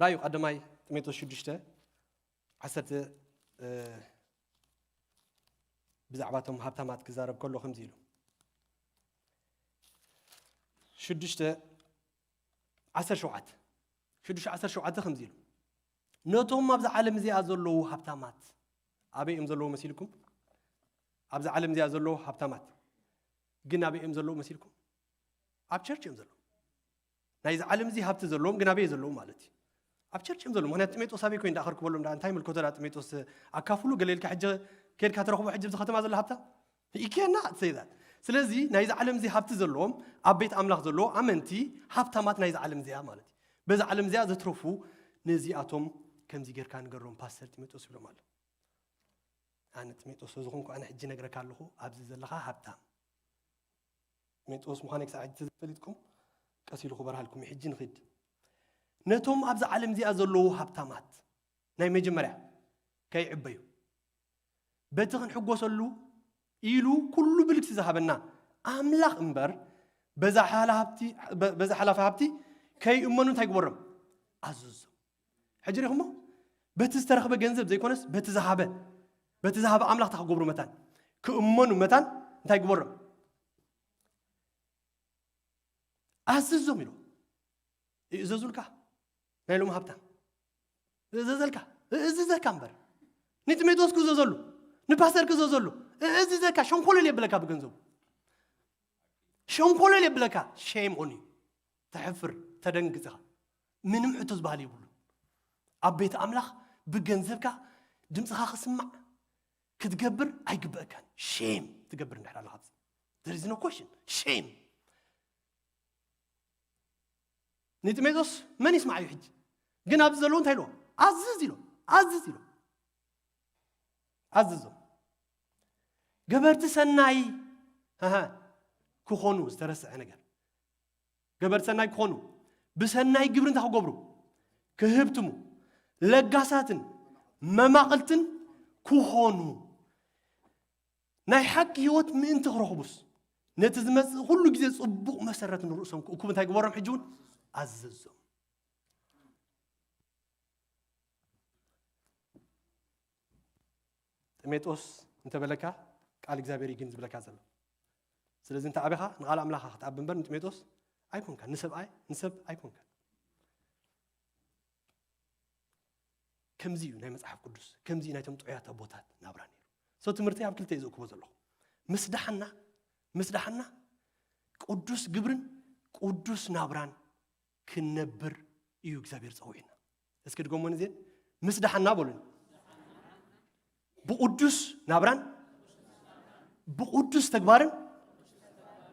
ራእዩ ቀዳማይ ጢሞቴዎስ ሽዱሽተ ዓሰርተ ብዛዕባቶም ሃብታማት ክዛረብ ከሎ ከምዚ ኢሉ ሽዱሽተ ዓሰርተ ሸውዓተ ሽዱሽተ ዓሰርተ ሸውዓተ ከምዚ ኢሉ ነቶም ኣብዚ ዓለም እዚኣ ዘለዉ ሃብታማት ኣበይ እዮም ዘለዉ መሲልኩም? ኣብዚ ዓለም እዚኣ ዘለዉ ሃብታማት ግን ኣበይ እዮም ዘለዉ መሲልኩም? ኣብ ቸርች እዮም ዘለዉ። ናይዚ ዓለም እዚ ሃብቲ ዘለዎም ግን ኣበይ ዘለዉ ማለት እዩ? ኣብ ቸርች እዮም ዘለዉ። ምክንያቱ ጢሜጦስ ኣበይ ኮይኑ ዳኣኸርክበሎም ዳ እንታይ ምልኮቶ ዳ ጢሜጦስ ኣካፍሉ ገለ ኢልካ ሕጂ ከድካ ተረኽቦ ሕጂ ኣብዚ ከተማ ዘሎ ሃብታ ይኬና ትሰይዛት። ስለዚ ናይዚ ዓለም እዚ ሃብቲ ዘለዎም ኣብ ቤት ኣምላኽ ዘለዉ ኣመንቲ ሃብታማት ናይዚ ዓለም እዚኣ ማለት እዩ። በዚ ዓለም እዚኣ ዘትረፉ ነዚኣቶም ከምዚ ጌርካ ንገሮም ፓስተር ጢሜጦስ ይብሎም ኣሎ። ኣነ ጢሜጦስ ዝኾንኩ ኣነ ሕጂ ነግረካ ኣለኹ ኣብዚ ዘለኻ ሃብታም ጢሞቴዎስ ምዃነይ ክሳዕ ሕጂ ተዘይፈሊጥኩም ቀስ ኢሉ ክበርሃልኩም እዩ። ሕጂ ንኺድ። ነቶም ኣብዛ ዓለም እዚኣ ዘለዉ ሃብታማት ናይ መጀመርያ ከይዕበዩ በቲ ክንሕጎሰሉ ኢሉ ኩሉ ብልክቲ ዝሃበና ኣምላኽ እምበር በዛ ሓላ ሃብቲ በዛ ሓላፊ ሃብቲ ከይእመኑ እንታይ ግበሮም ኣዝዞም። ሕጂ ሪኹሞ በቲ ዝተረኽበ ገንዘብ ዘይኮነስ በቲ ዝሃበ በቲ ዝሃበ ኣምላኽ እንታይ ክገብሩ መታን ክእመኑ መታን እንታይ ግበሮም ኣዝዞም ኢሉ ይእዘዙልካ። ናይ ሎም ሃብታም እዘዘልካ እዝዘካ እምበር ንጢሜጦስ ክዘዘሉ ንፓስተር ክዘዘሉ እዝዘካ ሸንኮለል የብለካ ብገንዘቡ ሸንኮለል የብለካ ሼም ኦን ዩ ተሕፍር ተደንግጽኻ ምንም ሕቶ ዝበሃል የብሉ ኣብ ቤት ኣምላኽ ብገንዘብካ ድምፅኻ ክስማዕ ክትገብር ኣይግበእካን ሼም ትገብር እንድሕር ኣለኻ there is no question shame ንጢሜጦስ መን ይስማዕ እዩ ሕጂ ግን ኣብዚ ዘለዉ እንታይ ኢልዎ ኣዝዝ ኢሎ ኣዝዝ ኢሎ ኣዝዞም ገበርቲ ሰናይ ክኾኑ ዝተረስዐ ነገር ገበርቲ ሰናይ ክኾኑ ብሰናይ ግብሪ እንታይ ክገብሩ ክህብትሙ ለጋሳትን መማቕልትን ክኾኑ ናይ ሓቂ ህይወት ምእንቲ ክረኽቡስ ነቲ ዝመጽእ ኩሉ ግዜ ጽቡቕ መሰረት ንርእሶም ክእክቡ እንታይ ግበሮም ሕጂ እውን ኣዘዞም ጥሜጦስ እንተበለካ ቃል እግዚኣብሔር እዩ ግን ዝብለካ ዘሎ ስለዚ እንተ ኣበኻ ንቓል ኣምላኻ ክትኣብ እምበር ንጥሜጦስ ኣይኮንካ ንሰብኣይ ንሰብ ኣይኮንካ ከምዚ እዩ ናይ መጽሓፍ ቅዱስ ከምዚ እዩ ናይቶም ጥዑያት ኣቦታት ናብራ ነይሩ ሰው ትምህርቲ ኣብ ክልተ እዩ ዝእክቦ ዘለኹ ምስ ደሓና ምስ ደሓና ቅዱስ ግብርን ቅዱስ ናብራን ክንነብር እዩ እግዚኣብሔር ጸዊዕና እስኪ ድገሞ ንዜን ምስ ደሓና በሉን ብቅዱስ ናብራን ብቅዱስ ተግባርን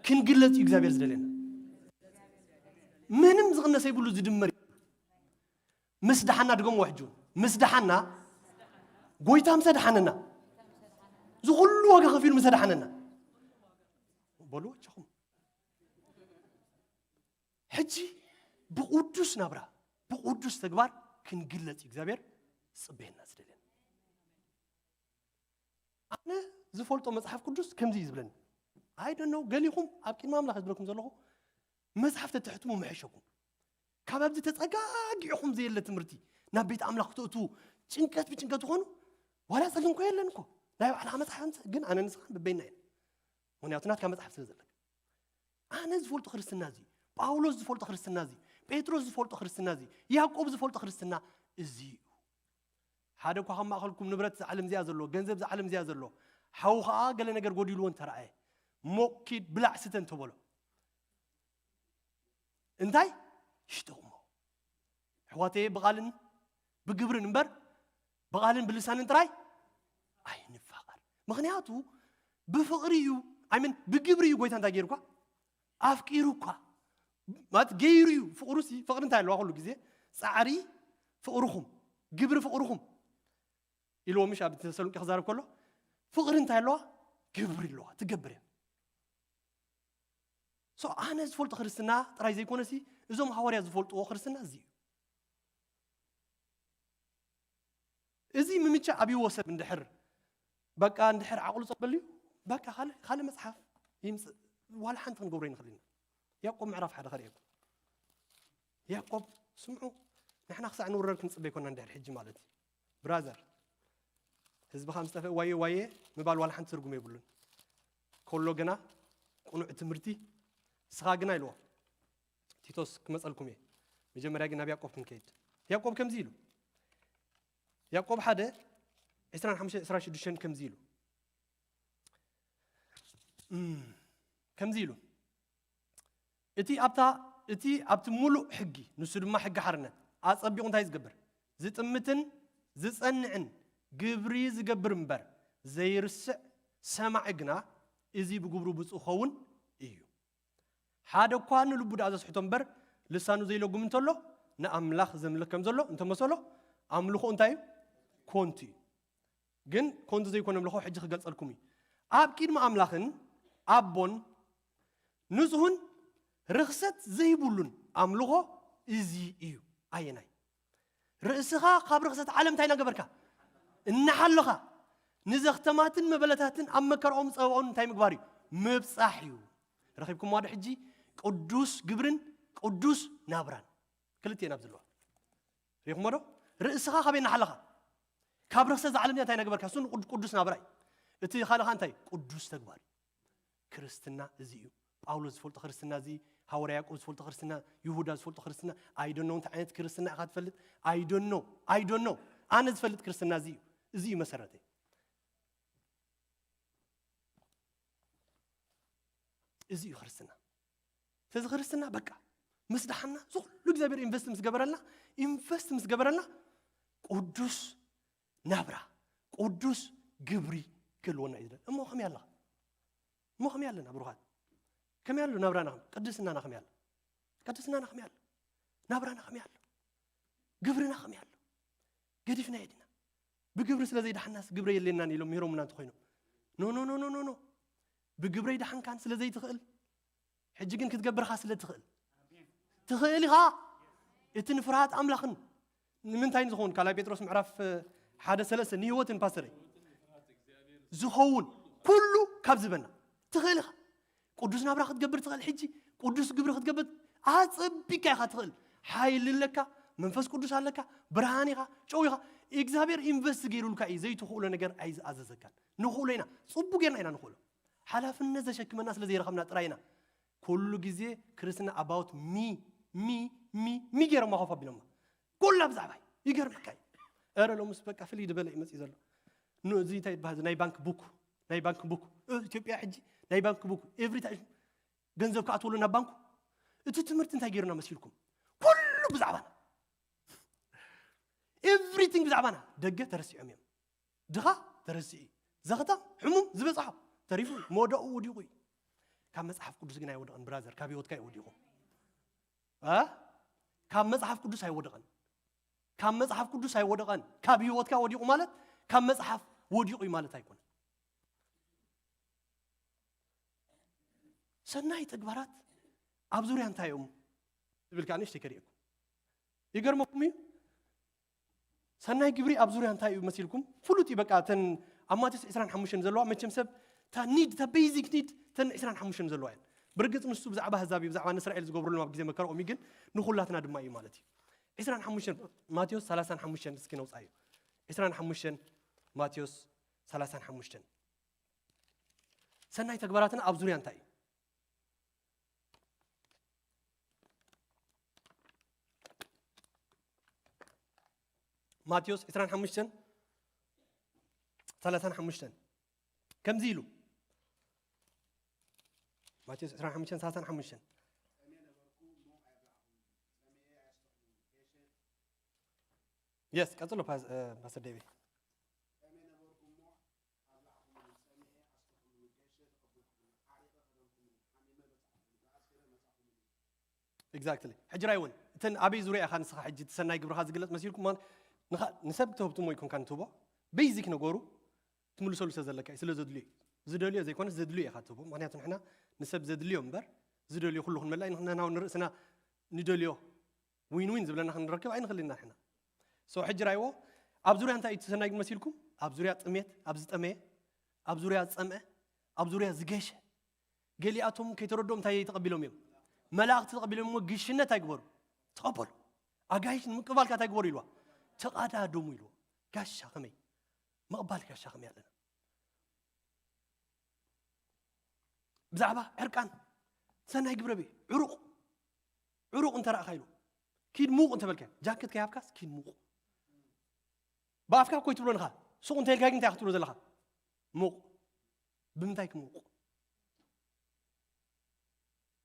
ክንግለጽ እዩ እግዚኣብሔር ዝደለና ምንም ዝቕነሰ ይብሉ ዝድመር ምስ ደሓና ድገምዎ ሕጂ እውን ምስ ደሓና ጎይታ ምሰ ደሓነና ዝኩሉ ዋጋ ከፊሉ ምሰ ደሓነና በሉ ወቸኹም ሕጂ ብቅዱስ ናብራ ብቅዱስ ተግባር ክንግለጽ እዩ እግዚኣብሔር ዝጽበየና ዝደልየና ኣነ ዝፈልጦ መጽሓፍ ቅዱስ ከምዚ እዩ ዝብለኒ ኣይደነው ገሊኹም ኣብ ቅድሚ ኣምላኽ ዝብለኩም ዘለኹ መጽሓፍ ተትሕትሙ ምሕሸኩም ካብ ኣብዚ ተጸጋጊዕኹም ዘየለ ትምህርቲ ናብ ቤት ኣምላኽ ክትእትዉ ጭንቀት ብጭንቀት ትኾኑ ዋላ ጸገም ኮ የለን እኮ ናይ ባዕልኻ መጽሓፍ ኣምጽእ ግን ኣነ ንስኻን በበይና ኢና ምክንያቱ ናትካ መጽሓፍ ስለ ዘለካ ኣነ ዝፈልጦ ክርስትና እዚ ጳውሎስ ዝፈልጦ ክርስትና እዚ ጴጥሮስ ዝፈልጦ ክርስትና እዚ ያዕቆብ ዝፈልጦ ክርስትና እዚ እዩ ሓደ እኳ ካብ ማእኸልኩም ንብረት እዛ ዓለም እዚኣ ዘሎ፣ ገንዘብ እዛ ዓለም እዚኣ ዘሎ፣ ሓዉ ኸዓ ገለ ነገር ጎዲልዎ እንተረኣየ፣ ሞቕ ኪድ ብላዕ ስተ እንተበሎ፣ እንታይ ይሽጠኹሞ? ኣሕዋተየ፣ ብቓልን ብግብርን እምበር፣ ብቓልን ብልሳንን ጥራይ ኣይንፋቐር። ምኽንያቱ ብፍቕሪ እዩ፣ ኣይምን ብግብሪ እዩ። ጎይታ እንታይ ገይሩ እኳ ኣፍቂሩ እኳ ማለት ገይሩ እዩ። ፍቕሩሲ፣ ፍቕሪ እንታይ ኣለዋ? ኩሉ ግዜ ጻዕሪ ፍቕርኹም፣ ግብሪ ፍቕርኹም ኢልዎ ምሽ ኣብ ተሰሎንቄ ክዛረብ ከሎ፣ ፍቕሪ እንታይ ኣለዋ? ግብሪ ኣለዋ፣ ትገብር እያ። ሶ ኣነ ዝፈልጦ ክርስትና ጥራይ ዘይኮነሲ፣ እዞም ሃዋርያ ዝፈልጥዎ ክርስትና እዚ እዩ። እዚ ምምቻ ኣብይዎ ሰብ እንድሕር፣ በቃ እንድሕር ዓቕሉ ጸበልዩ፣ በቃ ካልእ፣ ካልእ መጽሓፍ ይምጽእ፣ ዋላ ሓንቲ ክንገብሮ ይንኽእል ኢና። ያዕቆብ ምዕራፍ ሓደ ከርእየኩም። ያዕቆብ፣ ስምዑ፣ ንሕና ክሳዕ ንውረድ ክንጽበ ይኮና እንድሕር ሕጂ ማለት እዩ። ብራዘር፣ ህዝብኻ ምስ ጠፍአ ዋየ ዋየ ምባል ዋላ ሓንቲ ትርጉም የብሉን። ከሎ ግና ቅኑዕ ትምህርቲ፣ ንስኻ ግና ኢልዎ። ቲቶስ ክመጸልኩም እየ። መጀመርያ ግን ናብ ያዕቆብ ክንከይድ። ያዕቆብ ከምዚ ኢሉ። ያዕቆብ ሓደ፣ ዕስራን ሓሙሽተን፣ ዕስራን ሽዱሽተን ከምዚ ኢሉ። እም፣ ከምዚ ኢሉ። እቲ ኣብታ፣ እቲ ኣብቲ ሙሉእ ሕጊ፣ ንሱ ድማ ሕጊ ሓርነት፣ ኣጸቢቑ እንታይ ዝገብር? ዝጥምትን ዝጸንዕን ግብሪ ዝገብር እምበር፣ ዘይርስዕ ሰማዒ ግና፣ እዚ ብግብሩ ብፁዕ ክኸውን እዩ። ሓደ እኳ ንልቡ ደኣ ዘስሕቶ እምበር፣ ልሳኑ ዘይለጉም እንተሎ፣ ንኣምላኽ ዘምልኽ ከም ዘሎ እንተመሰሎ፣ ኣምልኾ እንታይ እዩ? ኮንቱ እዩ። ግን ኮንቱ ዘይኮነ ኣምልኾ ሕጂ ክገልጸልኩም እዩ። ኣብ ቅድሚ ኣምላኽን ኣቦን ንጹህን ርኽሰት ዘይብሉን ኣምልኾ እዚ እዩ። ኣየናይ? ርእስኻ ካብ ርኽሰት ዓለም እንታይ እናገበርካ? እናሓለኻ። ንዘኽተማትን መበለታትን ኣብ መከራኦም ጸባኦን እንታይ ምግባር እዩ? ምብጻሕ እዩ። ረኺብኩምዋ ዶ ሕጂ? ቅዱስ ግብርን ቅዱስ ናብራን። ክልቲኤን ኣብ ዘለዋ። ርኢኹሞ ዶ? ርእስኻ ካበይ እናሓለኻ? ካብ ርኽሰት እዛ ዓለም እዚኣ እንታይ እናገበርካ? እሱ ንቅድ-፣ ቅዱስ ናብራ እዩ። እቲ ካልእኻ እንታይ? ቅዱስ ተግባር እዩ። ክርስትና እዚ እዩ። ጳውሎስ ዝፈልጦ ክርስትና እዚ፣ ሃዋርያ ያዕቆብ ዝፈልጦ ክርስትና፣ ይሁዳ ዝፈልጦ ክርስትና፣ I don't know እንታይ ዓይነት ክርስትና ኢኻ ትፈልጥ? I don't know። I don't know። ኣነ ዝፈልጥ ክርስትና እዚ እዩ። እዚ እዩ መሰረተይ። እዚ እዩ ክርስትና። ስለዚ ክርስትና በቃ ምስ ደሓና፣ እዚ ኩሉ እግዚኣብሔር ኢንቨስት ምስ ገበረልና፣ ኢንቨስት ምስ ገበረልና፣ ቅዱስ ናብራ፣ ቅዱስ ግብሪ ክህልወና እዩ ዝደሊ። እሞ ከመይ ኣለኻ? እሞ ከመይ ኣለና ብሩኻት? ከመይ ኣሎ ናብራና? ከመይ፣ ቅድስናና ከመይ ኣሎ? ቅድስናና ከመይ ኣሎ? ናብራና ከመይ ኣሎ? ግብርና ከመይ ኣሎ? ገዲፍናዮ ዲና? ብግብሪ ስለ ዘይደሓናስ ግብሪ የድልየናን ኢሎም ምሂሮምና እንተኾይኖም። ኖ፣ ኖ፣ ኖ፣ ኖ፣ ኖ፣ ኖ። ብግብሪ ኣይደሓንካን ስለ ዘይትኽእል፣ ሕጂ ግን ክትገብርኻ ስለ ትኽእል። ትኽእል ኢኻ። እቲ ንፍርሃት ኣምላኽን ንምንታይ ዝኸውን? ካልኣይ ጴጥሮስ ምዕራፍ፣ እ፣ ሓደ ሰለስተ ንህይወትን ፓስተረይ ዝኸውን ኩሉ ካብ ዝበና ትኽእል ኢኻ። ቅዱስ ናብራ ክትገብር ትኽእል። ሕጂ ቅዱስ ግብሪ ክትገብር ኣጸቢካ ኢኻ ትኽእል። ሓይሊ ኣለካ፣ መንፈስ ቅዱስ ኣለካ፣ ብርሃን ኢኻ፣ ጨው ኢኻ። እግዚኣብሔር ኢንቨስት ገይሩልካ እዩ። ዘይትኽእሎ ነገር ኣይዝኣዘዘካን። ንኽእሎ ኢና፣ ጽቡቅ ጌርና ኢና ንኽእሎ። ሓላፍነት ዘሸክመና ስለ ዘይረኸብና ጥራይ ኢና። ኩሉ ግዜ ክርስትና ኣባውት ሚ፣ ሚ፣ ሚ፣ ሚ ገይሮማ ኮፍ ኣቢሎማ። ኩላ ብዛዕባይ። ይገርመካ እዩ። ኧረ ሎምስ በቃ ፍልይ ዝበለ እዩ መፅዩ ዘሎ። ኑ፣ እዚ እንታይ ይበሃል? ናይ ባንክ ቡክ፣ ናይ ባንክ ቡክ። እ፣ ኢትዮጵያ ሕጂ ናይ ባንክ ቡክ። ኤቭሪ ታይም ገንዘብ ክኣትወሉ ናብ ባንኩ። እቲ ትምህርቲ እንታይ ገይሩና መሲልኩም? ኩሉ ብዛዕባና። ኤቭሪቲንግ ብዛዕባና። ደገ ተረሲዖም እዮም። ድኻ ተረሲኡ እዩ። ዘኽታም ሕሙም ዝበጽሖ ተሪፉ እዩ። መወዳኡ ወዲቑ እዩ። ካብ መጽሓፍ ቅዱስ ግን ኣይወደቐን ብራዘር፣ ካብ ህይወትካ እዩ ወዲቑ። እ? ካብ መጽሓፍ ቅዱስ ኣይወደቐን። ካብ መጽሓፍ ቅዱስ ኣይወደቐን። ካብ ህይወትካ ወዲቑ ማለት ካብ መጽሓፍ ወዲቑ እዩ ማለት ኣይኮነን። ሰናይ ተግባራት ኣብ ዙርያ እንታይ እዮም ዝብል ከኣ ንእሽተይ ከርእየኩም። ይገርመኩም እዩ። ሰናይ ግብሪ ኣብ ዙርያ እንታይ እዩ መሲልኩም? ፍሉጥ እዩ በቃ። እተን ኣብ ማቴዎስ ዕስራን ሓሙሽተን ዘለዋ መቸም ሰብ እታ ኒድ፣ እታ ቤዚክ ኒድ እተን ዕስራን ሓሙሽተን ዘለዋ እየን። ብርግጽ ንሱ ብዛዕባ ኣህዛብ እዩ፣ ብዛዕባ ንእስራኤል ዝገብሩሎም ኣብ ግዜ መከራኦም እዩ፣ ግን ንኹላትና ድማ እዩ ማለት እዩ። ዕስራን ሓሙሽተን ማቴዎስ ሰላሳን ሓሙሽተን እስኪ ነውጻዮ። ዕስራን ሓሙሽተን ማቴዎስ ሰላሳን ሓሙሽተን። ሰናይ ተግባራትና ኣብ ዙርያ እንታይ እዩ? ማቴዎስ ዕስራን ሓሙሽተን ሰላሳን ሓሙሽተን ከምዚ ኢሉ፣ ማቴዎስ ዕስራን ሓሙሽተን ሰላሳን ሓሙሽተን። የስ፣ ቀጽሎ ፓስ- እ፣ ፓስተር ዴቪድ። ኤግዛክትሊ። ሕጂ ራይ እውን እተን ኣበይ ዙርያ ኢኻ ንስኻ ሕጂ እቲ ሰናይ ግብርኻ ዝግለጽ መሲልኩም ማለት ንኻ- ንሰብ ትህብትሞ ይኮንካ ንትህቦ ቤዚክ ነገሩ ትምልሰሉ ስለ ዘለካ እዩ፣ ስለ ዘድልዮ እዩ። ዝደልዮ ዘይኮነ ዘድልዮ ኢኻ ትህቦ። ምክንያቱ ንሕና ንሰብ ዘድልዮ እምበር ዝደልዮ ኩሉ ክንመላ ንሕና ንርእስና ንደልዮ ዊን ዊን ዝብለና ክንረክብ ኣይንኽእል ኢና ንሕና። ሶ ሕጂ ራይዎ ኣብ ዙርያ እንታይ እዩ እቲ ሰናይ ግን መሲልኩም? ኣብ ዙርያ ጥሜት፣ ኣብ ዝጠመየ፣ ኣብ ዙርያ ዝጸምአ፣ ኣብ ዙርያ ዝገሸ። ገሊኣቶም ከይተረድኦም እንታይ ተቐቢሎም እዮም? መላእኽቲ ተቐቢሎም እሞ ግሽነት ኣይግበሩ። ተቐበሉ። ኣጋይሽ ንምቅባልካ እንታይ ግበሩ ኢልዋ? ተቓዳደሙ ኢልዎ። ጋሻ ከመይ? ምቕባል ጋሻ ከመይ ኣለና? ብዛዕባ ዕርቃን ሰናይ ግብረ ቤ ዕሩቕ ዕሩቕ እንተረእኻ ኢሉ ኪድ ሙቕ እንተበልካ ጃኬት ከይሃብካስ ኪድ ሙቕ ብኣፍካ እኮ ይትብሎ ንኻ ሱቕ እንተልካ ግን እንታይ ክትብሎ ዘለኻ ሙቕ ብምንታይ ክምውቁ?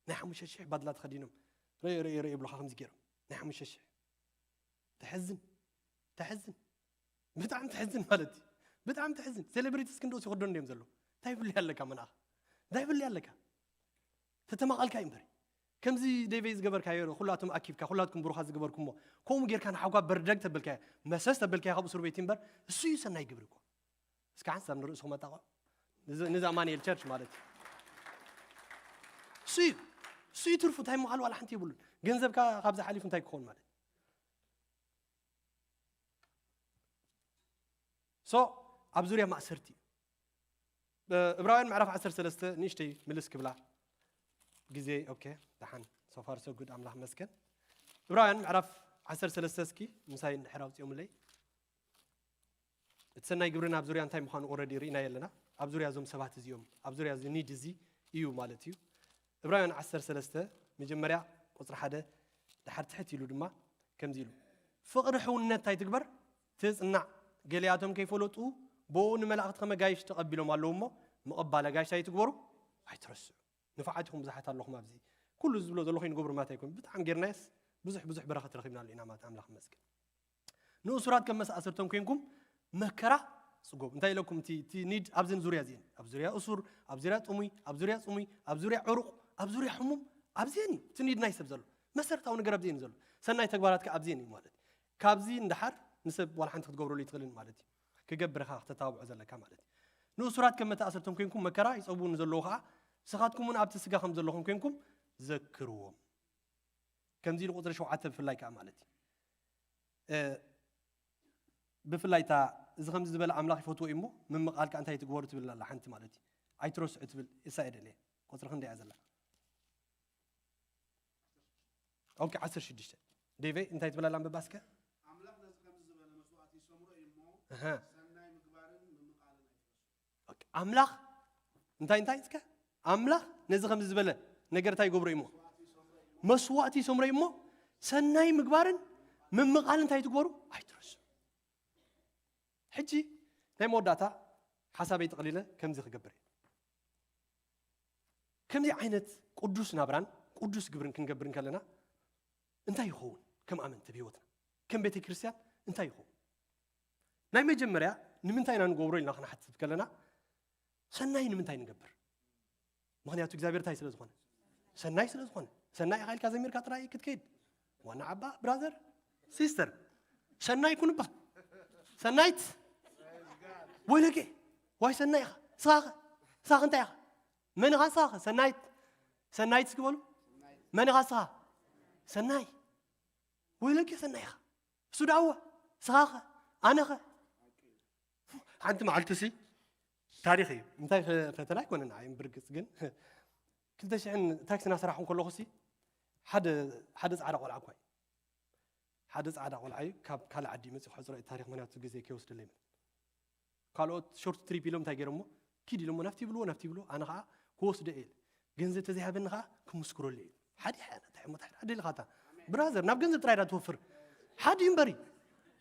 ናይ ሓሙሽተ ሽሕ ባድላ ተኸዲኖም ርእይ ርእይ ርእይ ይብሉኻ ከምዚ ገይሮም ናይ ሓሙሽተ ሽሕ። ተሕዝን ተሕዝን ብጣዕሚ ተሕዝን ማለት እዩ። ብጣዕሚ ተሕዝን። ሴሌብሪቲስ ክንደኡስ ይኸደኑ እንዲዮም ዘለዉ። እንታይ ብሉ ኣለካ መናኻ እንታይ ብሉ ኣለካ? ተተማቐልካ እዩ እምበሪ ከምዚ ደይበይ ዝገበርካዮ ኩላቶም ኣኪብካ ኩላትኩም ብሩኻት ዝገበርኩሞ ከምኡ ጌርካ ንሓጓ በርደግ ተበልካዮ መሰስ ተበልካዮ ካብ እስር ቤት እምበር እሱ እዩ ሰናይ ግብሪ እኮ። እስከ ሓንሳብ ንርእስኹም ኣጣቕዑ። ንዚ- ንዚ ኣማኑኤል ቸርች ማለት እዩ። እሱ እዩ እሱ እዩ ትርፉ እንታይ ምዃል ዋላ ሓንቲ የብሉን። ገንዘብካ ካብዚ ሓሊፉ እንታይ ክኸውን ማለት እዩ? ሶ ኣብ ዙርያ ማእሰርቲ እዩ። እብራውያን ምዕራፍ ዓሰርተ ሰለስተ ንእሽተይ ምልስ ክብላ ግዜ ኦኬ ደሓን ሶፋር ሰጉድ ኣምላኽ መስገን። እብራውያን ምዕራፍ ዓሰርተ ሰለስተ እስኪ ምሳይ እንድሕር ኣውፅኦምለይ። እቲ ሰናይ ግብርና ኣብ ዙርያ እንታይ ምዃኑ ኦረዲ ርኢናዮ ኣለና። ኣብ ዙርያ እዞም ሰባት እዚኦም ኣብ ዙርያ እዚ ኒድ እዚ እዩ ማለት እዩ። እብራውያን ዓሰርተ ሰለስተ መጀመርያ ቁፅሪ ሓደ ድሓር ትሕት ኢሉ ድማ ከምዚ ኢሉ ፍቕሪ ሕውነት እንታይ ትግበር ትጽናዕ። ገሊኣቶም ከይፈለጡ ብኡ ንመላእኽቲ ከመ ጋይሽ ተቐቢሎም ኣለዉ እሞ ምቕባል ኣጋይሽ ኣይትግበሩ ኣይትረስዑ። ንፋዓት ኢኹም ብዙሓት ኣለኹም ኣብዚ ኩሉ ዝብሎ ዘለኹ ይንገብሩ ማለት ኣይኮን ብጣዕሚ ጌርናየስ ብዙሕ ብዙሕ በረኸት ረኺብናሉ ኢና ማለት ኣምላኽ ይመስገን። ንእሱራት ከም መሰኣስርቶም ኮይንኩም መከራ ጽጎቡ እንታይ ኢለኩም እቲ እቲ ኒድ ኣብዘን ዙርያ እዚአን ኣብ ዙርያ እሱር ኣብ ዙርያ ጥሙይ ኣብ ዙርያ ጽሙይ ኣብ ዙርያ ዕሩቕ ኣብ ዙርያ ሕሙም ኣብዚአን እዩ እቲ ኒድ ናይ ሰብ ዘሎ መሰረታዊ ነገር ኣብዚአን እዩ ዘሎ ሰናይ ተግባራት ከ ኣብዚአን እዩ ማለት ካብዚ እንዳሓር ንሰብ ዋላ ሓንቲ ክትገብረሉ ይትኽእልን ማለት እዩ ክገብርኻ ክተታብዖ ዘለካ ማለት እዩ ንእሱራት ከም መተኣስርቶም ኮይንኩም መከራ ይጸብኡ ንዘለዉ ኸዓ ንስኻትኩም እውን ኣብቲ ስጋ ከም ዘለኹም ኮይንኩም ዘክርዎም ከምዚ ኢሉ ቁፅሪ ሸውዓተ ብፍላይ ከዓ ማለት እዩ እ፣ ብፍላይ እታ እዚ ከምዚ ዝበለ ኣምላኽ ይፈትዎ እዩ እሞ ምምቓል ከዓ እንታይ ትግበሩ ትብል ኣላ ሓንቲ ማለት እዩ ኣይትረስዑ ትብል እሳ እየ ደልየ ቁፅሪ ክንደይ እያ ዘላ ኦኬ ዓሰርተ ሽዱሽተ ዴቨይ እንታይ ትብል ኣላ ኣንብባ እስከ ኣምላኽ ነዚ ከምዚ ዝበለ መስዋእቲ ይሰምሮ እዩ እሞ እሀ ሰናይ ምግባርን ምምቓልን ኣይትረስዑ ኣምላኽ እንታይ እንታይ እስከ ኣምላኽ ነዚ ከምዚ ዝበለ ነገር እንታይ ይገብሮ እሞ መስዋእቲ ይሰምሮ እሞ ሰናይ ምግባርን ምምቓል እንታይ ትግበሩ ኣይትረሱ ሕጂ ናይ መወዳእታ ሓሳበይ ጠቕሊለ ከምዚ ክገብር እየ ከምዚ ዓይነት ቅዱስ ናብራን ቅዱስ ግብርን ክንገብር እንከለና እንታይ ይኸውን ከም ኣመንቲ ብህይወትና ከም ቤተ ክርስቲያን እንታይ ይኸውን ናይ መጀመርያ ንምንታይ ኢና ንገብሮ ኢልና ክንሓትት ከለና ሰናይ ንምንታይ ንገብር ምክንያቱ እግዚኣብሔር እንታይ ስለ ዝኾነ ሰናይ ስለ ዝኾነ ሰናይ ኢኻ ኢልካ ዘሚርካ ጥራይ ክትከይድ ዋና ዓባ ብራዘር ሲስተር ሰናይ ኩንባ ሰናይት ወይለጌ ዋይ ሰናይ ኢኻ ስኻኸ ስኻኸ እንታይ ኢኻ መን ኢኻ ስኻኸ ሰናይት ሰናይት እስኪ በሉ መን ኢኻ ስኻ ሰናይ ወይለጌ ሰናይ ኢኻ እሱ ደኣወ ስኻኸ ኣነኸ ሓንቲ መዓልቲ ሲ ታሪኽ እዩ እንታይ ፈተና ኣይኮነን ዓይም ብርግፅ ግን ክልተ ሽሕን ታክሲ እናሰራሕኩ ከለኹ ሲ ሓደ ሓደ ፃዕዳ ቆልዓ እኳ እዩ ሓደ ፃዕዳ ቆልዓ እዩ ካብ ካልእ ዓዲ መፅእ ክሕፅሮ እዩ ታሪክ ምክንያቱ ግዜ ከይወስደለይ ካልኦት ሾርት ትሪፕ ኢሎም እንታይ ገይሮሞ ኪድ ኢሎሞ ናብቲ ይብልዎ ናብቲ ይብልዎ ኣነ ከዓ ክወስዶ እየ ገንዘብ ተዘይሃበኒ ከዓ ክምስክረሉ እየ ሓዲ ሓዲ ኢልካ እታ ብራዘር ናብ ገንዘብ ጥራይ ዳ ትወፍር ሓዲ እምበሪ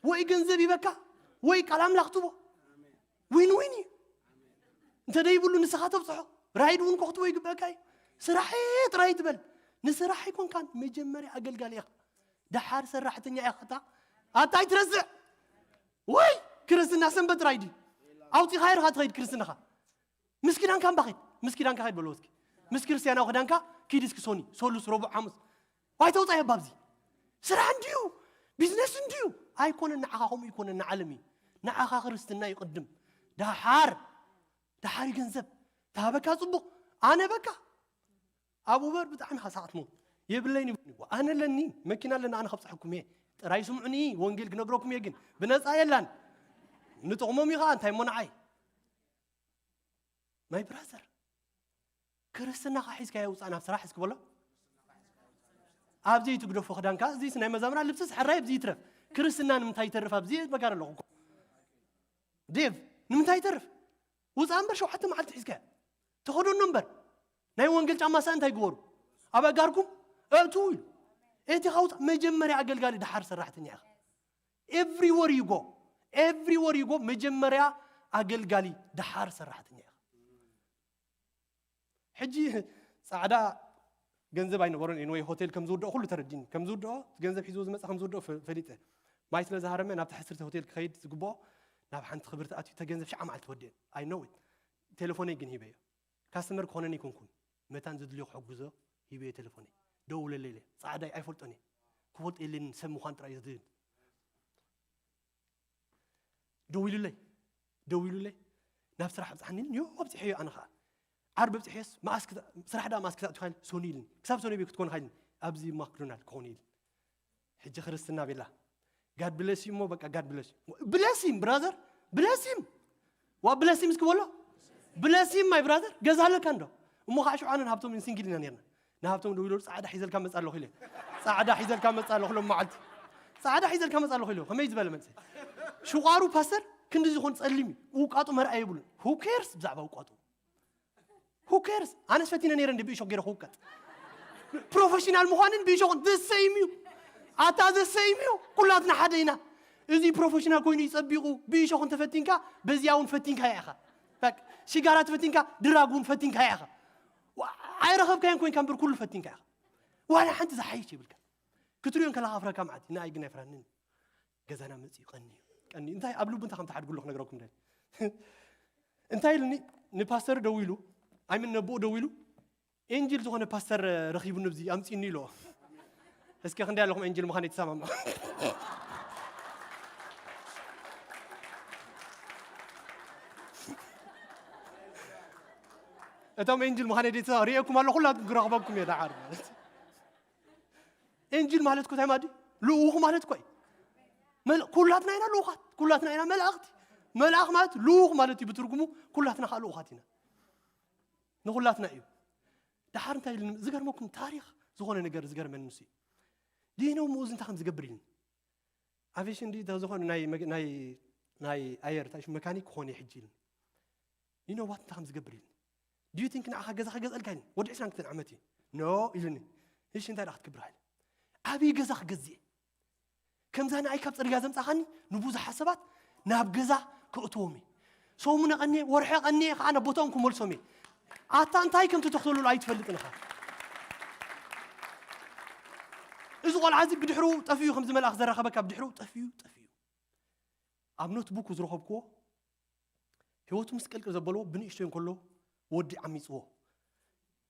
ወይ ገንዘብ ይበካ ወይ ቃል ኣምላኽ ትቦ ዊን ዊን እዩ። እንተ ደይብሉ ንስኻ ተብፅሖ፣ ራይድ እውን ከኽትቦ ይግበእካ እዩ። ስራሕ ጥራይ ትበል። ንስራሕ ኣይኮንካን፣ መጀመርያ ኣገልጋሊ ኢኻ። ደሓር ሰራሕተኛ ኢኻ። ኣታ ኣታ ኣይትረስዕ። ወይ ክርስትና ሰንበት ራይድ እዩ። ኣውፂኻ ኢርኻ ትኸይድ ክርስትናኻ። ምስ ኪዳንካ እምባ ኸይድ፣ ምስ ኪዳንካ ኸይድ በልዎ እስኪ። ምስ ክርስትያናዊ ክዳንካ ኪድ እስኪ ሶኒ፣ ሶሉስ፣ ረቡዕ፣ ሓሙስ። ዋይ ተውፃእ የባ ኣብዚ። ስራሕ እንድዩ፣ ቢዝነስ እንድዩ። ኣይኮነን ንዓኻ ከምኡ ይኮነን ንዓለም እዩ። ንዓኻ ክርስትና እዩ ቅድም። ደሓር፣ ደሓር እዩ ገንዘብ። ተሃበካ ፅቡቕ፣ ኣነ በቃ። ኣብ ኡበር ብጣዕሚ ኢኻ ሰዓት ሞ የብለይን ይብሉኒ። ኣነ ኣለኒ፣ መኪና ኣለኒ፣ ኣነ ከብፅሐኩም እየ። ጥራይ ስምዑኒ፣ ወንጌል ክነግረኩም እየ ግን ብነፃ የላን። ንጥቕሞም እዩ ኸዓ፣ እንታይ እሞ ንዓይ። ማይ ብራዘር፣ ክርስትናኻ ሒዝካዮ ውፃእ ናብ ስራሕ እስኪ በሎ። ኣብዚ ትግደፎ ክዳንካ፣ እዚስ ናይ መዛምራ ልብስስ ሕራይ ኣብዚ ይትረፍ። ክርስትና ንምንታይ ይተርፍ? ኣብዚ በጋር ኣለኹ እኮ። ዴቭ፣ ንምንታይ ይተርፍ? ውፃእ እምበር ሸውዓተ መዓልቲ ሒዝካዮ። ተኸደኖ እምበር። ናይ ወንጌል ጫማ ሰ እንታይ ግበሩ? ኣብ ኣጋርኩም እእትዉ ኢሉ። እቲ ኻውፃ መጀመርያ ኣገልጋሊ ደሓር ሰራሕተኛ ኢኻ። Everywhere you go, everywhere you go መጀመርያ ኣገልጋሊ ደሓር ሰራሕተኛ ኢኻ። ሕጂ ጻዕዳ ገንዘብ ኣይነበሮን ወይ ሆቴል ከም ዝውድኦ ኩሉ ተረዲኒ። ከም ዝውድኦ ገንዘብ ሒዝዎ ዝመጽእ ከም ዝውድኦ ፈ- ፈሊጠ። ማይ ስለ ዝሃረመ ናብቲ ሕስርቲ ሆቴል ክኸይድ ዝግብኦ ናብ ሓንቲ ክብርቲ ኣትዩ እተ ገንዘብ ሽዓ መዓልቲ ወዲአን። I know it። ቴሌፎነይ ግን ሂበዮ። ካስተመር ክኾነኒ ኣይኮንኩን። መታን ዘድልዮ ክሕግዞ ሂበዮ ቴሌፎነይ። ደውለለይ ኢለ። ጻዕዳይ ኣይፈልጦን እየ። ክፈልጦ የለንን ሰብ ምዃን ጥራይ ዝድል። ደዊሉለይ ደዊሉለይ ናብ ስራሕ ኣብፅሓኒ ዮ ኣብፅሐዮ ኣነ ከዓ ዓርቢ ኣብፅሐዮስ መኣስ ክተ- ስራሕ ዳ መኣስ ክተእቱ ካይል ሶኒ ኢልን ክሳብ ሶኒ ቤት ክትኮን ካይልን ኣብዚ ማክዶናልድ ክኾን ኢልን ሕጂ ክርስትና ቤላ ጋድ ብለስ እሞ በቃ ጋድ ብለስ ብለሲም ብራዘር ብለሲም ዋ ብለሲም እስኪ በሎ ብለሲም ማይ ብራዘር ገዛ ኣለካ እንዶ እሞ ከዓ ሽዓንን ሃብቶም ሲንግል ኢና ነርና ንሃብቶም ደዊሉ ፃዕዳ ሒዘልካ መፃ ኣለኹ ኢለ ፃዕዳ ሒዘልካ መፃ ኣለኹ ሎም መዓልቲ ፃዕዳ ሒዘልካ መፃ ኣለኹ ኢለ ከመይ ዝበለ መልሲ ሽቋሩ ፓስተር ክንዲ ዝኾን ፀሊም እዩ ውቃጡ መርኣ የብሉን who cares ብዛዕባ ውቃጡ who cares ኣነስ ፈቲነ ነይረ እንዲ ብእሾ ገይረ ክውቀጥ ፕሮፌሽናል ምዃንን ብእሾ the same እዩ ኣታ the same እዩ ኩላትና ሓደ ኢና እዚ ፕሮፌሽናል ኮይኑ ይፀቢቑ ብእሾ ክንተፈቲንካ በዚያ እውን ፈቲንካ ኢኻ በቃ ሽጋራ ተፈቲንካ ድራግ እውን ፈቲንካ ኢኻ ኣይረኸብካዮን ኮይንካ እምበር ኩሉ ፈቲንካ ኢኻ ዋላ ሓንቲ ዝሓይሽ የብልካ ክትሪኦ ከለካ ኣፍረካ መዓት ንኣይ ግን ኣይፍራንን ገዛና መፅዩ ቀኒ ቀኒ እንታይ ኣብ ልቡ እንታይ ከም ተሓድጉ ኣለኩ ነግረኩም ደል እንታይ ኢሉኒ ንፓስተር ደው ኢሉ ኣይምን ነብኡ ደው ኢሉ ኤንጅል ዝኾነ ፓስተር ረኺቡኒ ብዚ ኣምፂኒ ኢሎ እስኪ ክንደይ ኣለኹም ኤንጅል ምዃን ይተሰማማ እቶም ኤንጅል ምዃን ደይተሰማ ሪኤኩም ኣሎ ኩላትኩም ክረኽበኩም እየ ደዓር ማለት ኤንጅል ማለት እኮ እንታይ ማለት ልኡኽ ማለት እኮ እዩ ኩላትና ኢና ልኡኻት ኩላትና ኢና መላእኽቲ መልኣኽ ማለት ልኡኽ ማለት እዩ ብትርጉሙ ኩላትና ከዓ ልኡኻት ኢና ንኹላትና እዩ ደሓር እንታይ ዝገርመኩም ታሪኽ ዝኾነ ነገር ዝገርመኒ ንሱ እዩ ዲኖ ምኡዝ እንታይ ከም ዝገብር ኢልኒ ኣቪሽን ዲ ዝኾነ ናይ ኣየር ታሽ መካኒክ ክኾነ ሕጂ ኢልኒ ዲኖ ዋት እንታይ ከም ዝገብር ኢልኒ Do you think ንዓኻ ገዛ ክገዝአልካ ኢልኒ ወዲ ዕስራን ክልተን ዓመት እዩ no ኢሉኒ እሺ እንታይ ደኣ ክትገብር ኢለ ዓብዪ ገዛ ክገዝእ እየ ከምዛ ንኣይ ካብ ፅርግያ ዘምፃኻኒ ንብዙሓት ሰባት ናብ ገዛ ከእትዎም እየ ሰሙነ ቀኒየ ወርሒ ቀኒየ ከዓ ናብ ቦታኦም ክመልሶም እየ ኣታ እንታይ ከም ትተኽተሉሉ ኣይትፈልጥን ኢኻ እዚ ቆልዓ እዚ ብድሕሩ ጠፊኡ ከምዚ መልኣኽ ዘራኸበካ ብድሕሩ ጠፊኡ ጠፊኡ ኣብ ኖትቡኩ ዝረኸብክዎ ህይወቱ ምስ ቅልቅል ዘበልዎ ብንእሽቶይ እንከሎ ወዲ ዓሚፅዎ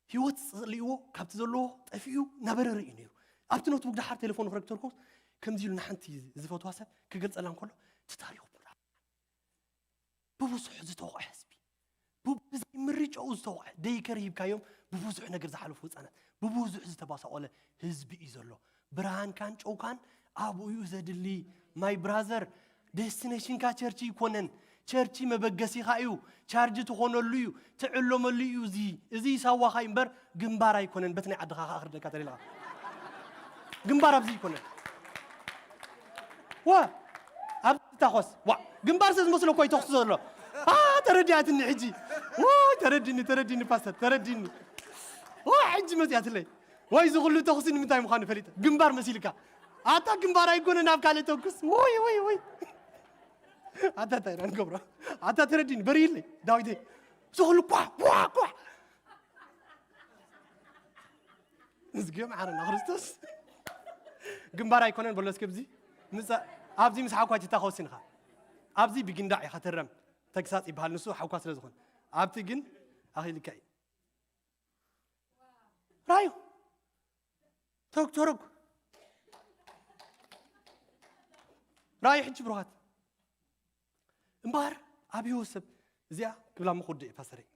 ህይወት ፀሊእዎ ካብቲ ዘለዎ ጠፊኡ ናበረረ እዩ ነይሩ ኣብቲ ኖትቡክ ደሓር ቴሌፎን ክረክተርኮ ከምዚ ኢሉ ንሓንቲ ዝፈትዋ ሰብ ክገልፀላ እንከሎ እቲ ታሪኹ ብብዙሕ ዝተወቕዐ ህዝቢ ብዘይ ምርጫኡ ዝተወቕዐ ደይከር ሂብካዮም ብብዙሕ ነገር ዝሓለፉ ህፃናት ብብዙሕ ዝተባሳቆለ ህዝቢ እዩ ዘሎ ብርሃንካን ጨውካን ኣብኡ እዩ ዘድሊ my brother destination ካ ቸርች ይኮነን ቸርች መበገሲኻ እዩ ቻርጅ ትኾነሉ እዩ ትዕለመሉ እዩ እዚ እዚ ሳዋኻ እምበር ግንባር ኣይኮነን በቲ ናይ ዓድኻ ከዓ ክርደካ ተደለኻ ግንባር ኣብዚ ይኮነን ዋ ኣብ ታኾስ ዋ ግንባር ስለ ዝመስሎ እኮ ይተኽሱ ዘሎ ተረዲኣትኒ ሕጂ ተረዲኒ ተረዲኒ ፓስተር ተረዲኒ ዋ ሕጂ መፅያትለይ ወይ ዝኽሉ ተኽሲ ንምንታይ ምዃኑ ፈሊጠ ግንባር መሲልካ ኣታ ግንባር ኣይኮነ ናብ ካልእ ተኩስ ወይ ወይ ወይ ኣታ እንታይ ኢና ንገብሮ? ኣታ ተረዲኒ በርይለይ ዳዊተይ። ዝኹሉ ኳ ኳ ኳ። እዝግዮ መሓረና ክርስቶስ። ግንባር ኣይኮነን በሎ እስኪ ኣብዚ ምጻ-፣ ኣብዚ ምስ ሓኳ ጅታ ከወሲንኻ። ኣብዚ ብጊንዳዕ ኢኻ ተረም። ተግሳጽ ይበሃል ንሱ ሓኳ ስለ ዝኾነ። ኣብቲ ግን ኣኺልካ እዩ። ራዩ። ተረጉ ተረጉ። ራዩ ሕጂ ብሩኻት። እምበኣር ኣብ ህይወት ሰብ እዚኣ ክብላ ምኹድ እየ ፓስተረይ።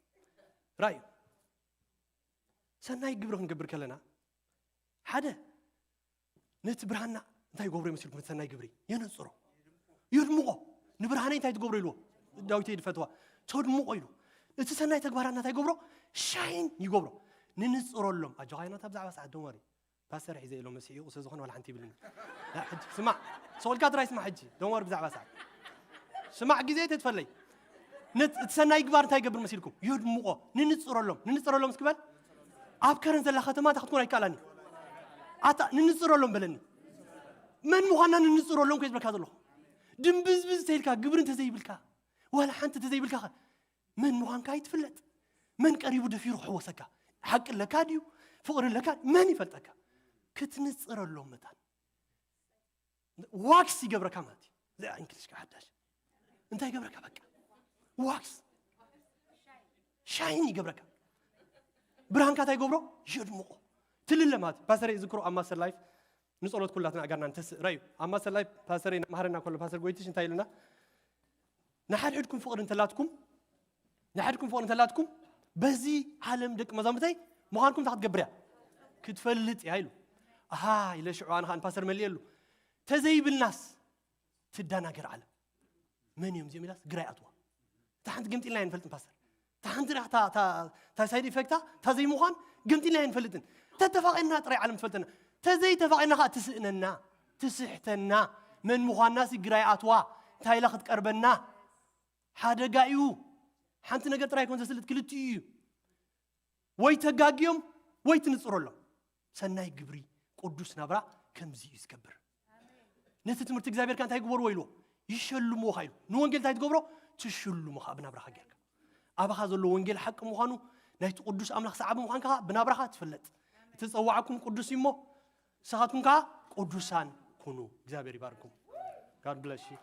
ራዩ። ሰናይ ግብሪ ክንገብር ከለና ሓደ ነቲ ብርሃንና እንታይ ይገብሮ ይመስልኩም? ነቲ ሰናይ ግብሪ የነጽሮ፣ የድምቖ። ንብርሃነይ እንታይ ትገብሮ ኢልዎ? ዳዊት ድፈትዋ ተድምቖ ኢሉ። እቲ ሰናይ ተግባራትና እንታይ ይገብሮ? ሻይን ይገብሮ። ንንጽረሎም። ኣጆኻ ይናታ ብዛዕባ ሰዓት ደማሪ ፓስተር ሒዘ ኢሎም መስሒቑ ስለ ዝኾነ ዋላ ሓንቲ ይብልን። ሕጂ ስማዕ፣ ሰውልካ ጥራይ ስማዕ። ሕጂ ደማሪ ብዛዕባ ሰዓት ስማዕ፣ ግዜ ተትፈለይ። ነት-፣ እቲ ሰናይ ግባር እንታይ ይገብር መሲልኩም? የድምቖ። ንንጽረሎም፣ ንንጽረሎም እስኪ በል። ኣብ ከረን ዘላ ከተማ እንታይ ክትኮን ኣይከኣላን እዩ። ኣታ ንንጽረሎም በለኒ። መን ምዃንና ንንጽረሎም ኮ ዝበልካ ዘለኹ። ድምብዝብዝ ተይልካ፣ ግብሪ እንተዘይብልካ፣ ዋላ ሓንቲ እንተዘይብልካ ኸ፣ መን ምዃንካ ኣይትፍለጥ። መን ቀሪቡ ደፊሩ ክሕወሰካ? ሓቂ ኣለካ ድዩ? ፍቕሪ ኣለካ? መን ይፈልጠካ? ክትንጽረሎም መታን። ዋክስ ይገብረካ ማለት እዩ። እዚኣ እንግሊሽ ሓዳሽ። እንታይ ይገብረካ? በቃ ዋክስ ሻይን ይገብረካ። ብርሃንካ እንታይ ይገብሮ? የድምቆ። ትልለ ማለት እዩ። ፓስተር ይዝክሮ ኣብ ማስተር ላይፍ ንጸሎት ኩላትና ኣጋርና ንተስእ። ራዩ ኣብ ማስተር ላይፍ ፓስተር መሃረና ከሎ ፓስተር ጎይትሽ እንታይ ኢልና? ንሓድሕድኩም ፍቕሪ እንተላትኩም፣ ንሓድሕድኩም ፍቕሪ እንተላትኩም፣ በዚ ዓለም ደቂ መዛሙርተይ ምዃንኩም እንታይ ክትገብር እያ? ክትፈልጥ እያ ኢሉ። ኣሃ ኢለ ሽዑ ኣነ ኸኣ ንፓስተር መሊኤሉ። ተዘይብልናስ ትደናገር ዓለም። መን እዮም እዚኦም ኢላስ ግራ ይኣትዋ። እታ ሓንቲ ገምጢልና ኣይንፈልጥን ፓስተር። እታ ሓንቲ ራ-፣ እታ፣ እታ፣ እታ ሳይድ ኢፌክታ፣ እታ ዘይምዃን ገምጢልና ኣይንፈልጥን። ተተፋቒና ጥራይ ዓለም ትፈልጠና። ተዘይተፋቒና ኸኣ ትስእነና፣ ትስሕተና። መን ምዃንና ሲ ግራ ይኣትዋ። እንታይ ኢላ ክትቀርበና? ሓደጋ እዩ። ሓንቲ ነገር ጥራይ ኣይኮን ዘስልጥ፣ ክልቲኡ እዩ። ወይ ተጋግዮም ወይ ትንጽረሎም። ሰናይ ግብሪ፣ ቅዱስ ናብራ ከምዚ እዩ ዝገብር። ነቲ ትምህርቲ እግዚኣብሔር ከ እንታይ ግበርዎ ኢልዎ? ይሸልምዎ ኢሉ። ንወንጌል እንታይ ትገብሮ? ትሽልሞ ኸኣ ብናብራኻ ጌርካ። ኣባኻ ዘሎ ወንጌል ሓቂ ምዃኑ፣ ናይቲ ቅዱስ ኣምላኽ ሰዓቢ ምዃንካ ኸኣ ብናብራኻ ትፍለጥ። እቲ ዝጸዋዓኩም ቅዱስ እዩ እሞ፣ ንስኻትኩም ከኣ ቅዱሳን ኩኑ። እግዚኣብሔር ይባርኩም። God bless you።